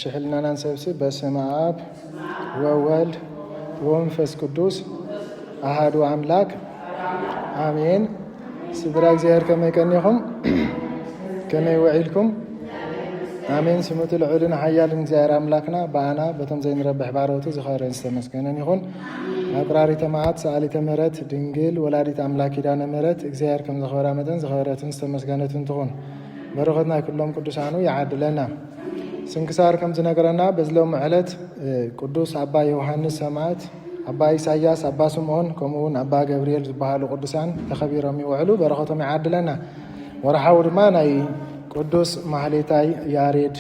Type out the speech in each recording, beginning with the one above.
ሽሕልናና ንሰብስብ። በስመ አብ ወወልድ ወመንፈስ ቅዱስ አሃዱ አምላክ አሜን። ስድራ እግዚኣብሔር ከመይ ቀኒኹም? ከመይ ውዒልኩም? አሜን። ስሙ እቲ ልዑልን ሓያልን እግዚኣብሔር ኣምላክና ብኣና በቶም ዘይንረብሕ ባሮቱ ዝኸበረን ዝተመስገነን ይኹን። ኣቁራሪተ መዓት ሰኣሊተ ምሕረት ድንግል ወላዲት ኣምላክ ኪዳነ ምሕረት እግዚኣብሔር ከም ዘኸበራ መጠን ዝኸበረትን ዝተመስገነትን ትኹን። በረኸት ናይ ኩሎም ቅዱሳኑ ይዓድለና። ስንክሳር ከም ዝነገረና በዚ ሎሚ ዕለት ቅዱስ ኣባ ዮሃንስ ሰማዕት፣ ኣባ ኢሳያስ፣ ኣባ ስምዖን ከምኡ እውን ኣባ ገብርኤል ዝበሃሉ ቅዱሳን ተኸቢሮም ይውዕሉ። በረኸቶም ይዓድለና። ወርሓዊ ድማ ናይ ቅዱስ ማህሌታይ ያሬድ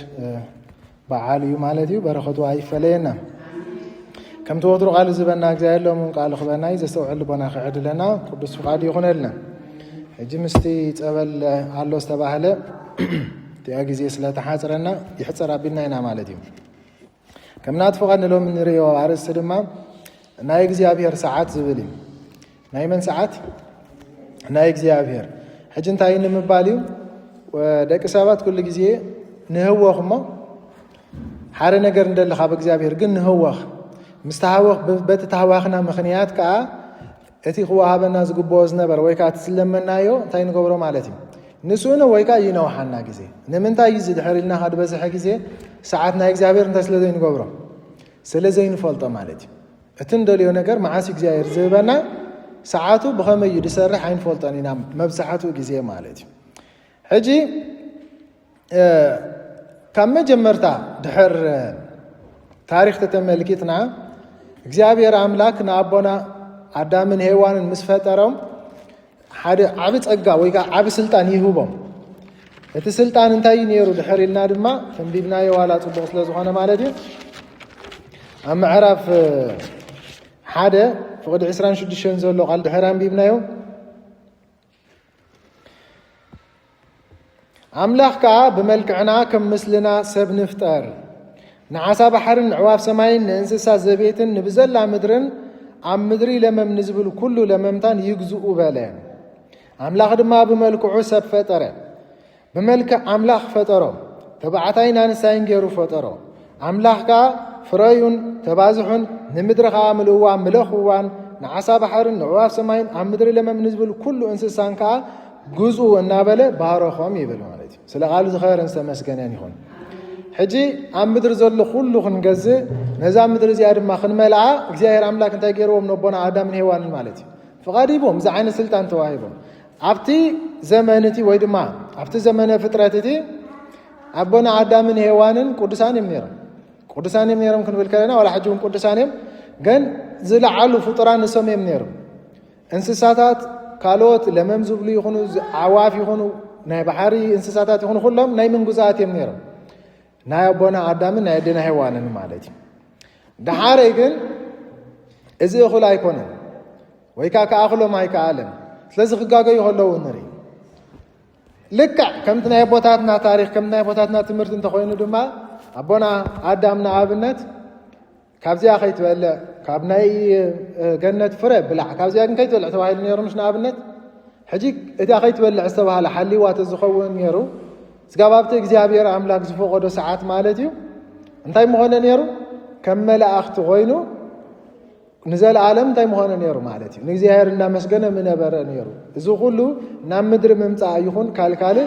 በዓል እዩ ማለት እዩ። በረኸቱ ኣይፈለየና። ከምቲ ወትሩ ቃል ዝበና እግዚኣብሔር ሎሚ እውን ቃሉ ክበና እዩ። ዘስተውዕል ልቦና ክዕድለና ቅዱስ ፍቃድ ይኹነልና። ሕጂ ምስቲ ጸበል ኣሎ ዝተባህለ እቲኣ ግዜ ስለ ተሓጽረና ይሕጸር ኣቢልና ኢና ማለት እዩ። ከም ናቲ ፍቃድ ንሎሚ ንርእዮ ኣርእስቲ ድማ ናይ እግዚኣብሔር ሰዓት ዝብል እዩ። ናይ መን ሰዓት? ናይ እግዚኣብሔር። ሕጂ እንታይ እዩ ንምባል እዩ? ደቂ ሰባት ኩሉ ግዜ ንህወኽ እሞ ሓደ ነገር እንደሊ ካብ እግዚኣብሔር ግን ንህወኽ። ምስ ተሃወኽ በቲ ታህዋኽና ምኽንያት ከዓ እቲ ክወሃበና ዝግብኦ ዝነበረ ወይ ከዓ እቲ ዝለመናዮ እንታይ ንገብሮ ማለት እዩ? ንስእኖ ወይ ከዓ ይነውሓና ግዜ። ንምንታይ እዩ እዚ ድሕር ኢልና ካብ ዝበዝሐ ግዜ ሰዓት ናይ እግዚኣብሔር እንታይ ስለ ዘይንገብሮ? ስለ ዘይንፈልጦ ማለት እዩ። እቲ እንደልዮ ነገር መዓስ እግዚኣብሔር ዝህበና ሰዓቱ ብኸመይ እዩ ዝሰርሕ ኣይንፈልጦን ኢና መብዛሕትኡ ግዜ ማለት እዩ። ሕጂ ካብ መጀመርታ ድሕር ታሪክ ተተመልኪትና እግዚኣብሔር ኣምላክ ንኣቦና ኣዳምን ሄዋንን ምስ ፈጠሮም ሓደ ዓቢ ጸጋ ወይ ከዓ ዓቢ ስልጣን ይህቦም። እቲ ስልጣን እንታይ እዩ ነይሩ ድሕር ኢልና ድማ ተንቢብናዮ ዋላ ጽቡቕ ስለ ዝኾነ ማለት እዩ። ኣብ ምዕራፍ ሓደ ፍቕዲ ዕስራን ሽዱሽተን ዘሎ ቃል ድሕር ኣንቢብናዮ። ኣምላኽ ከኣ ብመልክዕና ከም ምስልና ሰብ ንፍጠር፣ ንዓሳ ባሕርን ንዕዋፍ ሰማይን ንእንስሳ ዘቤትን ንብዘላ ምድርን ኣብ ምድሪ ለመም ንዝብል ኩሉ ለመምታን ይግዝኡ በለ። ኣምላኽ ድማ ብመልክዑ ሰብ ፈጠረ። ብመልክዕ ኣምላኽ ፈጠሮ፣ ተባዕታይን ኣንስታይን ገይሩ ፈጠሮ። ኣምላኽ ከኣ ፍረዩን ተባዝሑን፣ ንምድሪ ከኣ ምልእዋ ምለኽዋን፣ ንዓሳ ባሕርን ንዕዋፍ ሰማይን ኣብ ምድሪ ለመም ንዝብል ኩሉ እንስሳን ከኣ ግዝኡ እናበለ ባረኾም ይብል ማለት እዩ። ስለ ቃሉ ዝኸበረን ዝተመስገነን ይኹን። ሕጂ ኣብ ምድሪ ዘሎ ኩሉ ክንገዝእ፣ ነዛ ምድሪ እዚኣ ድማ ክንመልኣ እግዚኣብሔር ኣምላክ እንታይ ገይርዎም ነቦና ኣዳምን ሄዋንን ማለት እዩ? ፍቓድ ሂቦም፣ እዚ ዓይነት ስልጣን ተዋሂቦም። ኣብቲ ዘመን እቲ ወይ ድማ ኣብቲ ዘመነ ፍጥረት እቲ ኣቦና ኣዳምን ሄዋንን ቅዱሳን እዮም ነይሮም። ቅዱሳን እዮም ነይሮም ክንብል ከለና ዋላ ሕጂ እውን ቅዱሳን እዮም፣ ግን ዝለዓሉ ፍጡራን ንሶም እዮም ነይሮም። እንስሳታት ካልኦት ለመም ዝብሉ ይኹኑ፣ ዝ- ኣዕዋፍ ይኹኑ፣ ናይ ባሕሪ እንስሳታት ይኹኑ ኩሎም ናይ ምንጉዛት እዮም ነይሮም። ናይ ኣቦና ኣዳምን ናይ ኣዴና ሄዋንን ማለት እዩ። ደሓረይ ግን እዚ እኹል ኣይኮነን ወይ ከዓ ክኣኽሎም ኣይከኣለን። ስለዚ ክጋገዩ ከለዉ ንርኢ። ልክዕ ከምቲ ናይ ኣቦታትና ታሪክ፣ ከምቲ ናይ ኣቦታትና ትምህርቲ እንተኾይኑ ድማ ኣቦና ኣዳም ንኣብነት ካብዚኣ ከይትበልዕ፣ ካብ ናይ ገነት ፍረ ብላዕ፣ ካብዚኣ ግን ከይትበልዕ ተባሂሉ ነይሩ። ምሽ ንኣብነት ሕጂ እቲኣ ከይትበልዕ ዝተባሃለ ሓሊዋ ተዝኸውን ነይሩ፣ ስጋብ ኣብቲ እግዚኣብሔር ኣምላክ ዝፈቀዶ ሰዓት ማለት እዩ፣ እንታይ ምኾነ ነይሩ? ከም መላእክቲ ኮይኑ ንዘለኣለም እንታይ ምኾነ ነይሩ ማለት እዩ? ንእግዚኣብሔር እናመስገነ ምነበረ ነይሩ። እዚ ኩሉ ናብ ምድሪ ምምፃእ ይኹን ካልካል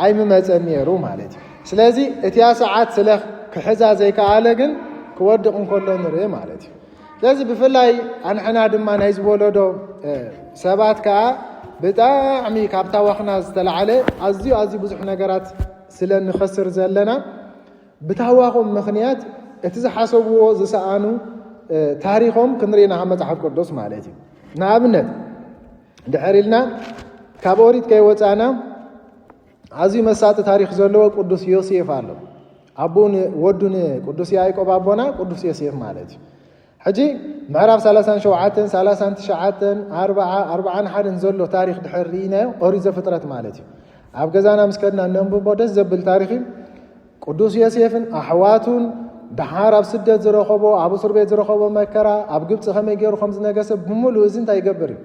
ኣይምመፀን ነይሩ ማለት እዩ። ስለዚ እቲያ ሰዓት ስለ ክሕዛ ዘይከኣለ ግን ክወድቕ እንከሎ ንርኢ ማለት እዩ። ስለዚ ብፍላይ ኣንሕና ድማ ናይ ዝወለዶ ሰባት ከዓ ብጣዕሚ ካብ ታዋኽና ዝተላዓለ ኣዝዩ ኣዝዩ ብዙሕ ነገራት ስለ ንኸስር ዘለና ብታህዋኾም ምኽንያት እቲ ዝሓሰብዎ ዝሰኣኑ ታሪኾም ክንርኢ ኢና ካብ መፅሓፍ ቅዱስ ማለት እዩ። ንኣብነት ድሕር ኢልና ካብ ኦሪት ከይወፃና ኣዝዩ መሳጢ ታሪክ ዘለዎ ቅዱስ ዮሴፍ ኣሎ። ኣቦኡ ወዱ ንቅዱስ ያዕቆብ ኣቦና ቅዱስ ዮሴፍ ማለት እዩ። ሕጂ ምዕራፍ ሰላሳን ሸውዓተን፣ ሰላሳን ትሽዓተን፣ ኣርባዓ፣ ኣርባዓን ሓደን ዘሎ ታሪክ ድሕር ርኢናዮ ኦሪት ዘፍጥረት ማለት እዩ። ኣብ ገዛና ምስ ከድና ነንብቦ ደስ ዘብል ታሪክ እዩ። ቅዱስ ዮሴፍን ኣሕዋቱን ደሓር ኣብ ስደት ዝረኸቦ ኣብ እስር ቤት ዝረኸቦ መከራ ኣብ ግብፂ ከመይ ገይሩ ከም ዝነገሰ ብምሉእ እዚ እንታይ ይገብር እዩ?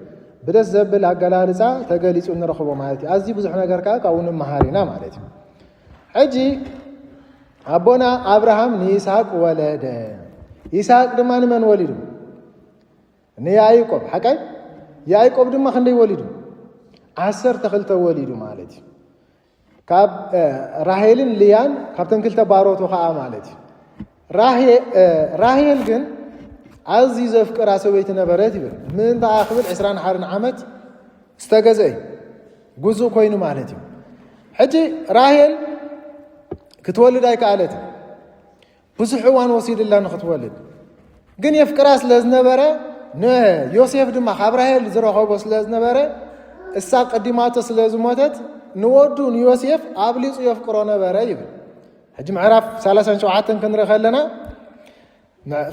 ብደስ ዘብል ኣገላልፃ ተገሊፁ ንረኽቦ ማለት እዩ። ኣዝዩ ብዙሕ ነገር ከዓ ካብኡ ንመሃር ኢና ማለት እዩ። ሕጂ ኣቦና ኣብርሃም ንይስሐቅ ወለደ። ይስሐቅ ድማ ንመን ወሊዱ? ንያዕቆብ። ሓቀይ? ያዕቆብ ድማ ክንደይ ወሊዱ? ዓሰርተ ክልተ ወሊዱ ማለት እዩ። ካብ ራሄልን ልያን ካብተን ክልተ ባሮቱ ከዓ ማለት እዩ። ራሄል ግን ኣዝዩ ዘፍቅራ ሰበይቲ ነበረት ይብል። ምእንታኣ ክብል ዕስራን ሓርን ዓመት ዝተገዘ እዩ። ጉዙእ ኮይኑ ማለት እዩ። ሕጂ ራሄል ክትወልድ ኣይከኣለትን። ብዙሕ እዋን ወሲድላ ንክትወልድ ግን የፍቅራ ስለ ዝነበረ ንዮሴፍ ድማ ካብ ራሄል ዝረኸቦ ስለ ዝነበረ እሳ ቀዲማቶ ስለ ዝሞተት ንወዱ ንዮሴፍ ኣብሊፁ የፍቅሮ ነበረ ይብል። ሕጂ ምዕራፍ ሰላሳን ሸውዓተን ክንርኢ ከለና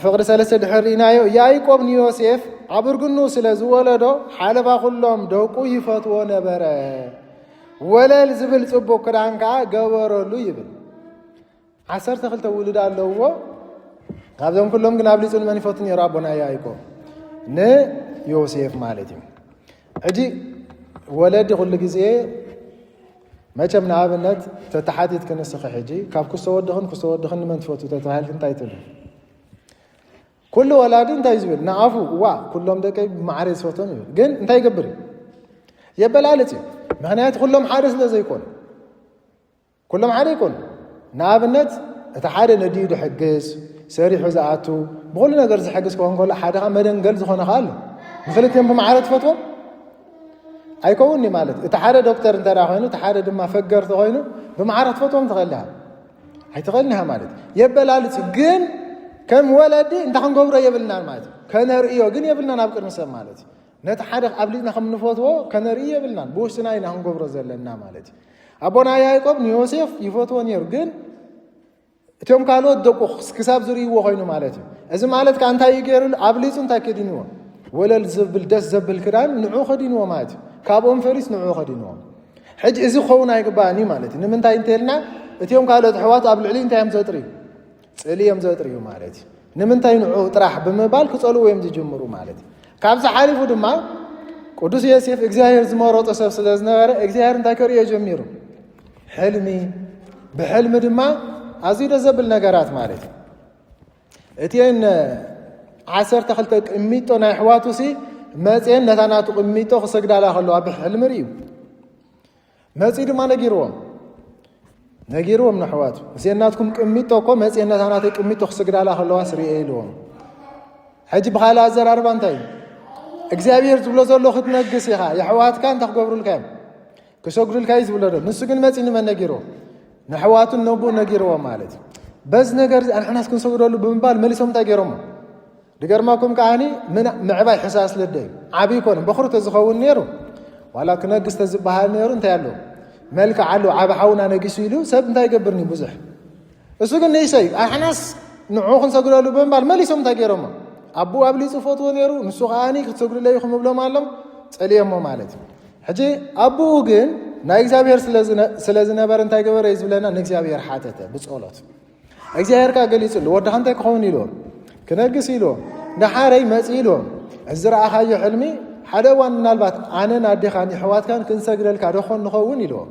ፍቅሪ ሰለስተ ድሕር ርኢናዮ። ያዕቆብ ንዮሴፍ ኣብ እርግኑ ስለ ዝወለዶ ሓለፋ ኩሎም ደቁ ይፈትዎ ነበረ። ወለል ዝብል ፅቡቅ ክዳን ከዓ ገበረሉ ይብል። ዓሰርተ ክልተ ውሉድ ኣለውዎ። ካብዞም ኩሎም ግን ኣብሊፁ ንመን ይፈቱ ነይሩ ኣቦና ያዕቆብ? ንዮሴፍ ማለት እዩ። ሕጂ ወለዲ ኩሉ ግዜ መቸም ንኣብነት ተተሓቲት ክንስኺ ሕጂ ካብ ክስተወድኽን ክስተወድኽን ንመን ትፈቱ ተተባሂልክ እንታይ ትብል? ኩሉ ወላዲ እንታይ ዝብል ንኣፉ ዋ ኩሎም ደቀይ ብማዕረ ዝፈቶም ይብል። ግን እንታይ ይገብር እዩ? የበላልፅ እዩ። ምክንያቱ ኩሎም ሓደ ስለ ዘይኮኑ ኩሎም ሓደ ይኮኑ። ንኣብነት እቲ ሓደ ነዲኡ ድሕግዝ ሰሪሑ ዝኣቱ ብኩሉ ነገር ዝሕግዝ ክኾን ከሎ ሓደ ከዓ መደንገል ዝኾነ ከዓ ኣሎ። ንክልቲኦም ብማዕረ ትፈትዎም ኣይከውን ማለት እቲ ሓደ ዶክተር እንተ ኮይኑ እቲ ሓደ ድማ ፈገር ተኮይኑ ብማዕረ ክትፈትዎም ትኽእል ኢኻ? ኣይትኽእልን ኢኻ ማለት የበላልፅ። ግን ከም ወለዲ እንታይ ክንገብሮ የብልናን ማለት ከነርእዮ ግን የብልናን ኣብ ቅድሚ ሰብ ማለት ነቲ ሓደ ኣብሊፅና ከም ንፈትዎ ከነርኢ የብልናን። ብውሽጥና ኢና ክንገብሮ ዘለና ማለት እዩ። ኣቦና ያዕቆብ ንዮሴፍ ይፈትዎ ነይሩ ግን እቶም ካልኦት ደቁ ክሳብ ዝርእይዎ ኮይኑ ማለት እዩ። እዚ ማለት ከዓ እንታይ እዩ ገይሩሉ ኣብሊፁ እንታይ ከዲንዎ? ወለል ዝብል ደስ ዘብል ክዳን ንዑ ከዲንዎ ማለት እዩ። ካብኦም ፈሊስ ንዑ ከዲንዎ። ሕጂ እዚ ክኸውን ኣይግባእን እዩ ማለት እዩ። ንምንታይ እንተልና እቲኦም ካልኦት ኣሕዋት ኣብ ልዕሊ እንታይ እዮም ዘጥርዩ? ፅሊ እዮም ዘጥርዩ ማለት እዩ። ንምንታይ ንዑ ጥራሕ ብምባል ክፀልኡ እዮም ዝጅምሩ ማለት እዩ። ካብዚ ሓሊፉ ድማ ቅዱስ ዮሴፍ እግዚኣብሔር ዝመረጦ ሰብ ስለ ዝነበረ እግዚኣብሔር እንታይ ከርእዮ ጀሚሩ? ሕልሚ። ብሕልሚ ድማ ኣዝዩ ደስ ዘብል ነገራት ማለት እዩ። እቲን ዓሰርተ ክልተ ቅሚጦ ናይ ኣሕዋቱ ሲ መፅየን ነታ ናቱ ቅሚጦ ክሰግዳላ ከለዋ ብሕልሚ ርእዩ። መፂኡ ድማ ነጊርዎም ነጊርዎም ንኣሕዋቱ እዚአን ናትኩም ቅሚጦ እኮ መፂአን ነታ ናተይ ቅሚጦ ክስግዳላ ከለዋ ስርኤ ኢልዎም። ሕጂ ብካልእ ኣዘራርባ እንታይ እዩ እግዚኣብሔር ዝብሎ ዘሎ ክትነግስ ኢኻ የሕዋትካ እንታይ ክገብሩልካ እዮም ክሰግዱልካ እዩ ዝብሎ ዶ ንሱ ግን መፂኡ ንመን ነጊርዎ ንኣሕዋቱን ነቡኡ ነጊርዎ ማለት እዩ በዚ ነገር እዚ ኣንሕናስ ክንሰግደሉ ብምባል መሊሶም እንታይ ገይሮሞ ድገርመኩም ከዓኒ ምዕባይ ሕሳስ ልደ እዩ ዓብዪ ኮነ በኹሪ ተዝኸውን ነይሩ ዋላ ክነግስ ተዝበሃል ነይሩ እንታይ ኣለዎ መልክዕ ኣለዎ ዓብ ሓውና ነጊሱ ኢሉ ሰብ እንታይ ይገብርኒ ብዙሕ እሱ ግን ንእሽተይ ኣሕናስ ንዑ ክንሰግደሉ ብምባል መሊሶም እንታይ ገይሮሞ ኣቦኡ ኣብሊፁ ፈትዎ ነይሩ ንሱ ከዓኒ ክትሰግዱለይ ኢኹም እብሎም ኣሎም ፀልዮሞ ማለት እዩ ሕጂ ኣቦኡ ግን ናይ እግዚኣብሔር ስለ ዝነበረ እንታይ ገበረ እዩ ዝብለና ንእግዚኣብሔር ሓተተ ብፀሎት እግዚኣብሔር ከኣ ገሊጹሉ፣ ወድኻ እንታይ ክኸውን ኢልዎ? ክነግስ ኢልዎ። ደሓረይ መጺኡ ኢልዎ። እዚ ዝረኣኻዮ ሕልሚ ሓደ እዋን ምናልባት ኣነን ኣዴኻን የሕዋትካን ክንሰግደልካ ዶኾን ንኸውን ኢልዎ።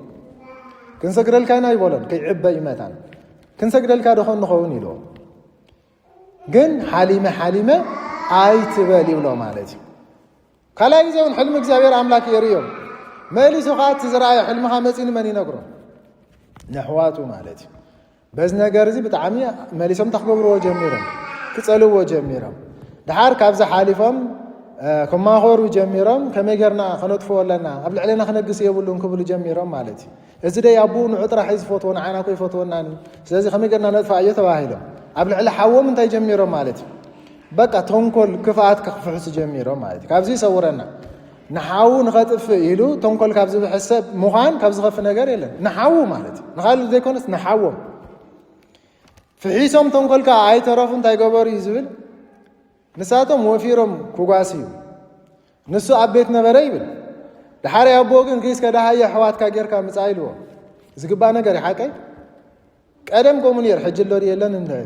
ክንሰግደልካ ኢና ኣይበሎን፣ ከይዕበ እዩ መታን። ክንሰግደልካ ዶኾን ንኸውን ኢልዎ። ግን ሓሊመ ሓሊመ ኣይትበል ይብሎ ማለት እዩ። ካልኣይ ግዜ እውን ሕልሚ እግዚኣብሔር ኣምላክ የርእዮም። መሊሱ ከዓ እቲ ዝረኣዮ ሕልሚ ከዓ መፂኡ ንመን ይነግሮ? ነሕዋቱ ማለት እዩ። በዚ ነገር እዚ ብጣዕሚ መሊሶም እንታይ ክገብርዎ ጀሚሮም? ክፀልዎ ጀሚሮም። ድሓር ካብዚ ሓሊፎም ክማኸሩ ጀሚሮም። ከመይ ጌርና ከነጥፍዎ ኣለና? ኣብ ልዕለና ክነግስ የብሉን ክብሉ ጀሚሮም ማለት እዩ። እዚ ደይ ኣቦኡ ንዑ ጥራሕ እዩ ዝፈትዎ፣ ንዓና እኮ ይፈትወናን እዩ። ስለዚ ከመይ ጌርና ነጥፍኣዮ ተባሂሎም። ኣብ ልዕሊ ሓዎም እንታይ ጀሚሮም ማለት እዩ? በቃ ተንኮል፣ ክፍኣት ክፍሕሱ ጀሚሮም ማለት እዩ። ካብዚ ይሰውረና። ንሓዉ ንኸጥፍእ ኢሉ ተንኮል ካብ ዝብሕስ ሰብ ምዃን ካብ ዝኸፊ ነገር የለን። ንሓዉ ማለት እዩ። ንኻልእ ዘይኮነስ ንሓዎም። ፍሒሶም ተንኮል ከዓ ኣይተረፉ እንታይ ገበሩ እዩ ዝብል ንሳቶም ወፊሮም ክጓስዩ ንሱ ኣብ ቤት ነበረ ይብል። ደሓር ኣቦ ግን ኪስ ከዳሃየ ኣሕዋትካ ጌርካ ምጻእ ኢልዎ። ዝግባእ ነገር እዩ ሓቀይ። ቀደም ከምኡ ነይሩ ሕጂ ኣሎ ድዩ የለን እንታይ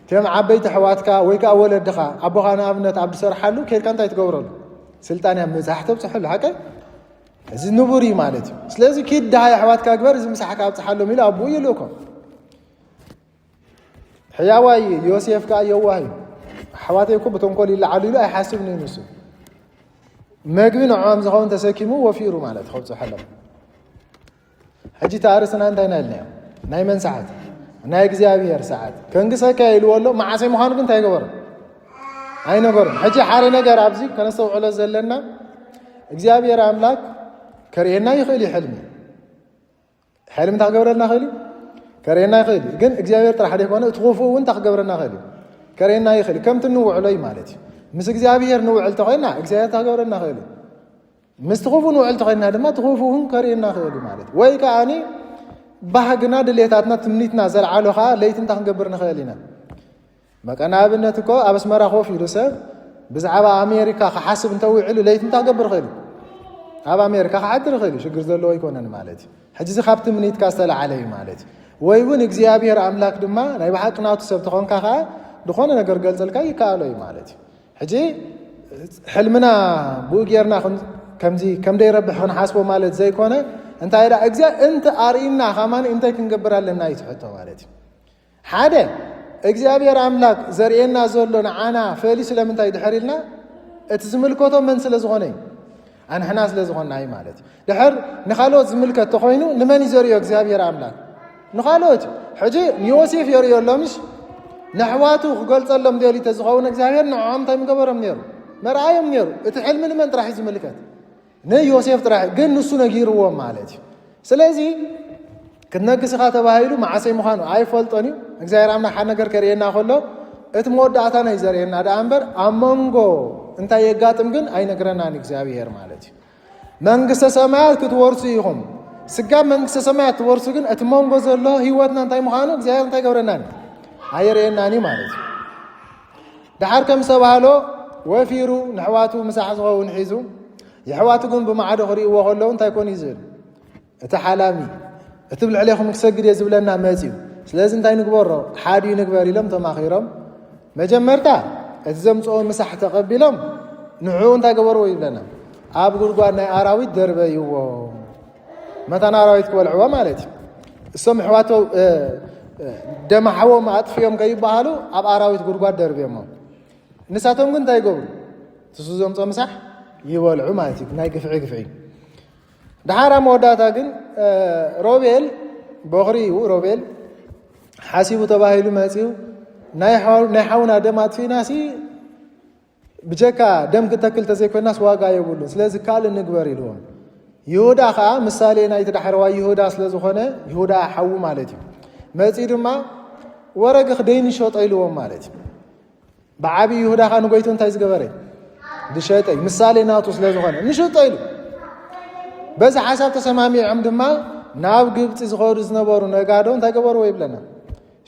ከም ዓበይቲ ኣሕዋትካ ወይ ከዓ ወለድኻ ኣቦኻ ንኣብነት ኣብ ዝሰርሓሉ ኬድካ እንታይ ትገብረሉ? ስልጣን እያ ምብዛሕ ተብፅሐሉ ሓቀይ። እዚ ንቡር እዩ ማለት እዩ። ስለዚ ኪድ ደሃይ ኣሕዋትካ ግበር እዚ ምሳሕካ ኣብፅሓሎም ኢሉ ኣቦኡ ይልእኮ። ሕያዋይ ዮሴፍ ከኣ የዋህ እዩ። ኣሕዋተይ እኮ ብተንኮል ይለዓሉ ኢሉ ኣይሓስብን እዩ ንሱ። መግቢ ንዕኦም ዝኸውን ተሰኪሙ ወፊሩ ማለት ከብፅሐሎም። ሕጂ እቲ ኣርእስትና እንታይ ኢና ኢልናዮ? ናይ መን ሰዓት? ናይ እግዚኣብሔር ሰዓት። ከንግሰካ ኢልዎ ኣሎ። መዓሰይ ምዃኑ ግን እንታይ ገበሮ? ኣይነገሮን። ሕጂ ሓደ ነገር ኣብዚ ከነስተውዕሎ ዘለና እግዚኣብሔር ኣምላክ ከርእየና ይኽእል እዩ ሕልሚ። ሕልሚ እንታይ ክገብረልና ይኽእል እዩ? ከርእየና ይኽእል እዩ። ግን እግዚኣብሔር ጥራሕ ዘይኮነ እቲ ክፉእ እውን እንታይ ክገብረና ይኽእል እዩ? ከርእየና ይኽእል እዩ። ከምቲ ንውዕሎ እዩ ማለት እዩ። ምስ እግዚኣብሔር ንውዕል ተኾይና እግዚኣብሔር እንታይ ክገብረና ይኽእል እዩ? ምስ ትኹፉ ንውዕል ተኾይና ድማ ትኹፉ እውን ከርእየና ይኽእል እዩ ማለት እዩ። ወይ ከዓኒ ባህግና፣ ድሌታትና፣ ትምኒትና ዘልዓሎ ከዓ ለይቲ እንታይ ክንገብር ንኽእል ኢና? በቃ ንኣብነት እኮ ኣብ ኣስመራ ኮፍ ኢሉ ሰብ ብዛዕባ ኣሜሪካ ክሓስብ እንተውዕሉ ለይቲ እንታይ ክገብር ይኽእል እዩ? ኣብ ኣሜሪካ ክሓድር ይኽእል እዩ። ሽግር ዘለዎ ኣይኮነን ማለት እዩ። ሕጂ እዚ ካብ ትምኒትካ ዝተለዓለ እዩ ማለት እዩ። ወይ እውን እግዚኣብሔር ኣምላክ ድማ ናይ ብሓቂ ናቱ ሰብ ተኾንካ ከዓ ዝኾነ ነገር ገልጸልካ ይከኣሎ እዩ ማለት እዩ። ሕጂ ሕልምና ብኡ ጌርና ከም- ከምዚ ከም ደይረብሕ ክንሓስቦ ማለት ዘይኮነ እንታይ ዳ እግዚኣብሔር እንተ ኣርእና ከማን እንታይ ክንገብር ኣለና እዩ ትሕቶ ማለት እዩ። ሓደ እግዚኣብሔር ኣምላክ ዘርእየና ዘሎ ንዓና ፈሊ ስለምንታይ ድሕር ኢልና እቲ ዝምልከቶ መን ስለ ዝኾነ እዩ። ኣንሕና ስለ ዝኾንና እዩ ማለት እዩ። ድሕር ንኻልኦት ዝምልከት ተኾይኑ ንመን እዩ ዘርእዮ እግዚኣብሔር ኣምላክ? ንኻልኦት እዩ። ሕጂ ንዮሴፍ የርእዮ ኣሎ ምሽ? ነሕዋቱ ክገልጸሎም ደልዩ ተዝኸውን እግዚኣብሔር ንዕኦም እንታይ ምገበሮም ነይሩ? መርኣዮም ነይሩ። እቲ ሕልሚ ንመን ጥራሕ እዩ ዝምልከት? ንዮሴፍ ጥራሕ እዩ። ግን ንሱ ነጊርዎም ማለት እዩ። ስለዚ ክትነግስ ኢኻ ተባሂሉ መዓሰይ ምዃኑ ኣይፈልጦን እዩ። እግዚኣብሔር ኣምላክ ሓደ ነገር ከርእየና ከሎ እቲ መወዳእታና እዩ ዘርእየና ደኣ እምበር ኣብ መንጎ እንታይ የጋጥም ግን ኣይነግረናን እግዚኣብሔር ማለት እዩ። መንግስተ ሰማያት ክትወርሱ ኢኹም። ስጋብ መንግስተ ሰማያት ትወርሱ ግን እቲ መንጎ ዘሎ ህይወትና እንታይ ምዃኑ እግዚኣብሔር እንታይ ገብረናን ኣየርእየናን እዩ ማለት እዩ። ደሓር ከም ዝተባህሎ ወፊሩ ንሕዋቱ ምሳሕ ዝኸውን ሒዙ የሕዋቱ ግን ብማዕዶ ክርእይዎ ከለዉ እንታይ ኮን እዩ ዝብል? እቲ ሓላሚ እቲ ብልዕሌኹም ክሰግድ እየ ዝብለና መፅዩ። ስለዚ እንታይ ንግበሮ? ሓዲ ንግበር ኢሎም ተማኺሮም መጀመርታ እቲ ዘምፅኦ ምሳሕ ተቐቢሎም ንዕኡ እንታይ ገበርዎ ይብለና? ኣብ ጉድጓድ ናይ ኣራዊት ደርበይዎ። መታን ኣራዊት ክበልዕዎ ማለት እዩ። እሶም ኣሕዋቶ ደማሓዎም ኣጥፍዮም ከይበሃሉ ኣብ ኣራዊት ጉድጓድ ደርብዮሞ። ንሳቶም ግን እንታይ ይገብሩ? ትሱ ዘምፅኦ ምሳሕ ይበልዑ ማለት እዩ። ናይ ግፍዒ ግፍዒ። ደሓራ መወዳእታ ግን ሮቤል ቦኽሪ እዩ። ሮቤል ሓሲቡ ተባሂሉ መፅዩ ናይ ሓውና ደም ኣጥፊእናሲ ብጀካ ደም ክተክል ተዘይኮይናስ ዋጋ የብሉን። ስለዚ ካልእ ንግበር ኢልዎም። ይሁዳ ከዓ ምሳሌ ናይቲ ዳሕረዋይ ይሁዳ ስለ ዝኾነ ይሁዳ ሓዉ ማለት እዩ። መፂኡ ድማ ወረግኽ ደይ ንሸጦ ኢልዎም ማለት እዩ። ብዓብዪ ይሁዳ ከዓ ንጎይቱ እንታይ ዝገበረ? ዝሸጠ እዩ። ምሳሌ ናቱ ስለ ዝኾነ ንሽጦ ኢሉ። በዚ ሓሳብ ተሰማሚዖም ድማ ናብ ግብፂ ዝኸዱ ዝነበሩ ነጋዶ እንታይ ገበርዎ ይብለና?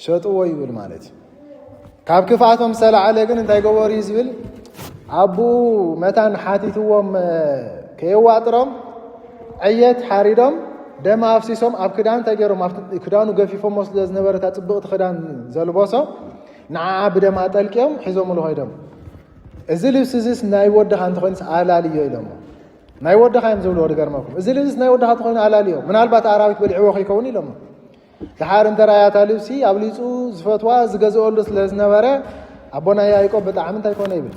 ሸጥዎ ይብል ማለት እዩ። ካብ ክፍኣቶም ዝተላዓለ ግን እንታይ ገበሩ እዩ ዝብል? ኣቦኡ መታን ሓቲትዎም ከየዋጥሮም ዕየት ሓሪዶም ደም ኣፍሲሶም ኣብ ክዳን እንታይ ገይሮም? ክዳኑ ገፊፎሞ ስለ ዝነበረ እታ ፅብቕቲ ክዳን ዘልበሶ ንዓዓ ብደማ ጠልቅዮም ሒዞምሉ ከይዶም። እዚ ልብሲ እዚስ ናይ ወድኻ እንተኾይኑስ ኣላልዮ ኢሎሞ። ናይ ወድኻ እዮም ዝብልዎ ድገርመኩም። እዚ ልብሲስ ናይ ወድኻ እንተኾይኑ ኣላልዮ፣ ምናልባት ኣራዊት በሊዕዎ ከይከውን ኢሎሞ። ደሓር እንተ ረኣያ እታ ልብሲ ኣብሊፁ ዝፈትዋ ዝገዝኦሉ ስለ ዝነበረ ኣቦና ያዕቆብ ብጣዕሚ እንታይ ኮነ ይብል?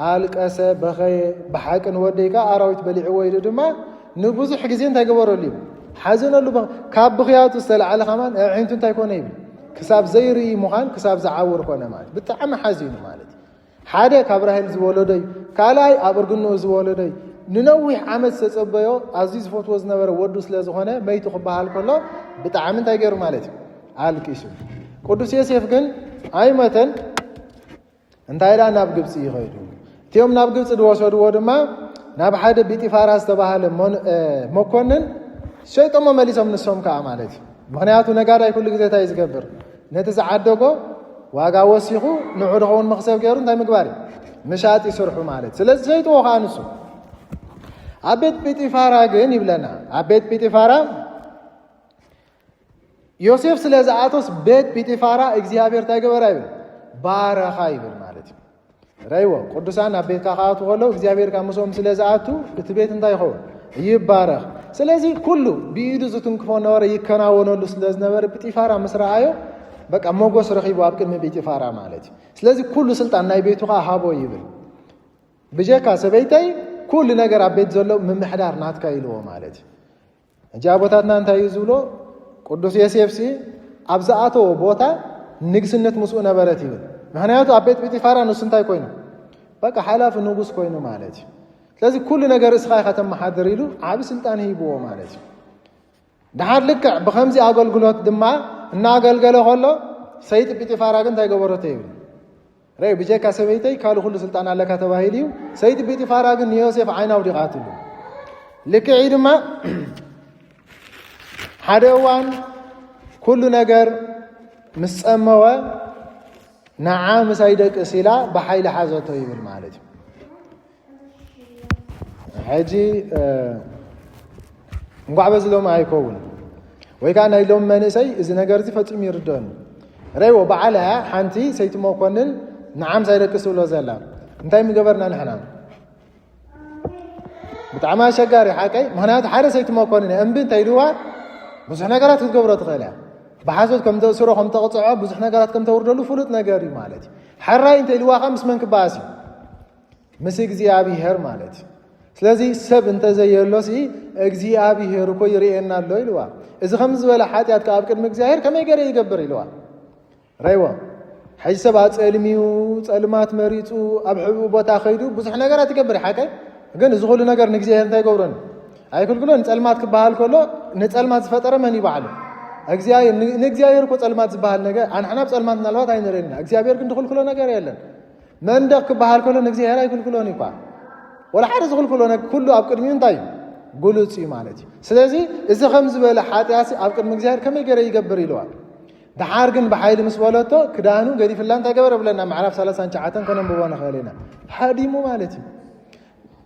ኣልቀሰ፣ በኸየ። ብሓቂ ንወደይ ከኣ ኣራዊት በሊዕዎ ኢሉ ድማ ንብዙሕ ግዜ እንታይ ገበረሉ እዩ? ሓዘነሉ። ካብ ብኽያቱ ዝተላዕለ ከማን ኣዒንቱ እንታይ ኮነ ይብል? ክሳብ ዘይርኢ ምዃን ክሳብ ዝዓውር ኮነ ማለት ብጣዕሚ ሓዚኑ ማለት እዩ። ሓደ ካብ ራሄል ዝወለዶ እዩ። ካልኣይ ኣብ እርግንኡ ዝወለዶ እዩ። ንነዊሕ ዓመት ዝተጸበዮ ኣዝዩ ዝፈትዎ ዝነበረ ወዱ ስለ ዝኾነ መይቱ ክበሃል ከሎ ብጣዕሚ እንታይ ገይሩ ማለት እዩ? ኣልቂሱ። ቅዱስ ዮሴፍ ግን ኣይሞተን። እንታይ ኢላ ናብ ግብጺ ይኸይዱ። እቲኦም ናብ ግብጺ ዝወሰድዎ ድማ ናብ ሓደ ቢጢፋራ ዝተባህለ መን- እ፣ መኮንን ሸይጦሞ መሊሶም ንሶም ከኣ ማለት እዩ። ምኽንያቱ ነጋዳይ ኩሉ ግዜ እንታይ እዩ ዝገብር? ነቲ ዝዓደጎ ዋጋ ወሲኹ ንዑ ድኸውን መኽሰብ ገይሩ እንታይ ምግባር እዩ? ምሻጥ እዩ ስርሑ ማለት። ስለዚ ሸይጥዎ ከኣ ንሱ። ኣብ ቤት ጲጢፋራ ግን ይብለና። ኣብ ቤት ጲጢፋራ ዮሴፍ ስለ ዝኣቶስ ቤት ጲጢፋራ እግዚኣብሔር እንታይ ገበራ ይብል? ባረኻ ይብል ማለት እዩ። ረይዎ ቅዱሳን ኣብ ቤትካ ክኣትዉ ከለዉ እግዚኣብሔር ካብ ምስኦም ስለ ዝኣቱ እቲ ቤት እንታይ ይኸውን? ይባረኽ። ስለዚ ኩሉ ብኢዱ ዝትንክፎ ነበረ ይከናወነሉ ስለ ዝነበረ ጲጢፋራ ምስ ረኣዮ በቃ ሞጎስ ረኺቡ ኣብ ቅድሚ ጲጢፋራ ማለት እዩ። ስለዚ ኩሉ ስልጣን ናይ ቤቱ ኸዓ ሃቦ ይብል። ብጀካ ሰበይተይ ኩሉ ነገር ኣብ ቤት ዘሎ ምምሕዳር ናትካ ኢልዎ ማለት እዩ። ሕጂ ኣቦታትና እንታይ እዩ ዝብሎ? ቅዱስ ዮሴፍሲ ኣብ ዝኣተዎ ቦታ ንግስነት ምስኡ ነበረት ይብል። ምኽንያቱ ኣብ ቤት ጲጢፋራ ንሱ እንታይ ኮይኑ? በቃ ሓላፊ ንጉስ ኮይኑ ማለት እዩ። ስለዚ ኩሉ ነገር እስኻ ኢኻ ተመሓድር ኢሉ ዓቢ ስልጣን ሂብዎ ማለት እዩ። ድሓር ልክዕ ብኸምዚ ኣገልግሎት ድማ እናኣገልገለ ከሎ ሰይቲ ጲጢፋራ ግን እንታይ ገበረቶ ይብል? ረይ ብጀካ ሰበይተይ ካልእ ኩሉ ስልጣን ኣለካ ተባሂሉ እዩ። ሰይቲ ጲጢፋራ ግን ንዮሴፍ ዓይና ኣውዲቓትሉ። ልክዕ እዩ ድማ ሓደ እዋን ኩሉ ነገር ምስ ጸመወ ንዓ ምሳይ ደቅስ ኢላ ብሓይሊ ሓዘቶ ይብል ማለት እዩ። ሕጂ እንኳዕ በዚ ሎሚ ኣይከውን ወይ ከዓ ናይ ሎሚ መንእሰይ እዚ ነገር እዚ ፈፂሙ ይርደኒ። ረይዎ በዓላ ሓንቲ ሰይቲ መኮንን ንዓምስ ኣይደቅስ ትብሎ ዘላ እንታይ ምገበርና ንሕና? ብጣዕሚ ኣሸጋሪ ሓቀይ። ምክንያቱ ሓደ ሰይቲ መኮንን እምቢ እንተ ኢልዋ ብዙሕ ነገራት ክትገብሮ ትኽእል እያ። ብሓሶት ከም ተእስሮ ከም ተቕፅዖ ብዙሕ ነገራት ከም ተውርደሉ ፍሉጥ ነገር እዩ ማለት እዩ። ሕራይ እንተ ኢልዋ ከ ምስ መን ክበኣስ እዩ? ምስ እግዚኣብሄር ማለት እዩ። ስለዚ ሰብ እንተዘየሎሲ እግዚኣብሄር እኮ ይርእየና ኣሎ ኢልዋ። እዚ ከም ዝበለ ሓጢኣት ከ ኣብ ቅድሚ እግዚኣብሄር ከመይ ገይረ ይገብር ኢልዋ? ረይዎ ሕጂ ሰብ ኣፀልሚዩ ጸልማት መሪፁ ኣብ ሕቡእ ቦታ ከይዱ ብዙሕ ነገራት ይገብር ሓቀይ። ግን እዚ ኩሉ ነገር ንእግዚኣብሔር እንታይ ይገብሮን ኣይክልክሎን። ጸልማት ክበሃል ከሎ ንጸልማት ዝፈጠረ መን ይበዓሉ? እግዚኣብሔር። ንእግዚኣብሔር እኮ ጸልማት ዝበሃል ነገር ኣንሕና ብጸልማት ምናልባት ኣይንርእን ኢና። እግዚኣብሔር ግን ዝኽልክሎ ነገር የለን። መንደቕ ክበሃል ከሎ ንእግዚኣብሔር ኣይክልክሎን እዩ እኳ። ወላ ሓደ ዝኽልክሎ ነገር ኩሉ ኣብ ቅድሚኡ እንታይ እዩ? ግሉጽ እዩ ማለት እዩ። ስለዚ እዚ ከም ዝበለ ሓጢኣት ኣብ ቅድሚ እግዚኣብሔር ከመይ ገይረ ይገብር ኢልዋ። ደሓር ግን ብሓይሊ ምስ በለቶ ክዳኑ ገዲፍላ እንታይ ገበረ ብለና ምዕራፍ ሰላሳን ትሽዓተን ከነንብቦ ንኽእል ኢና። ሃዲሙ ማለት እዩ።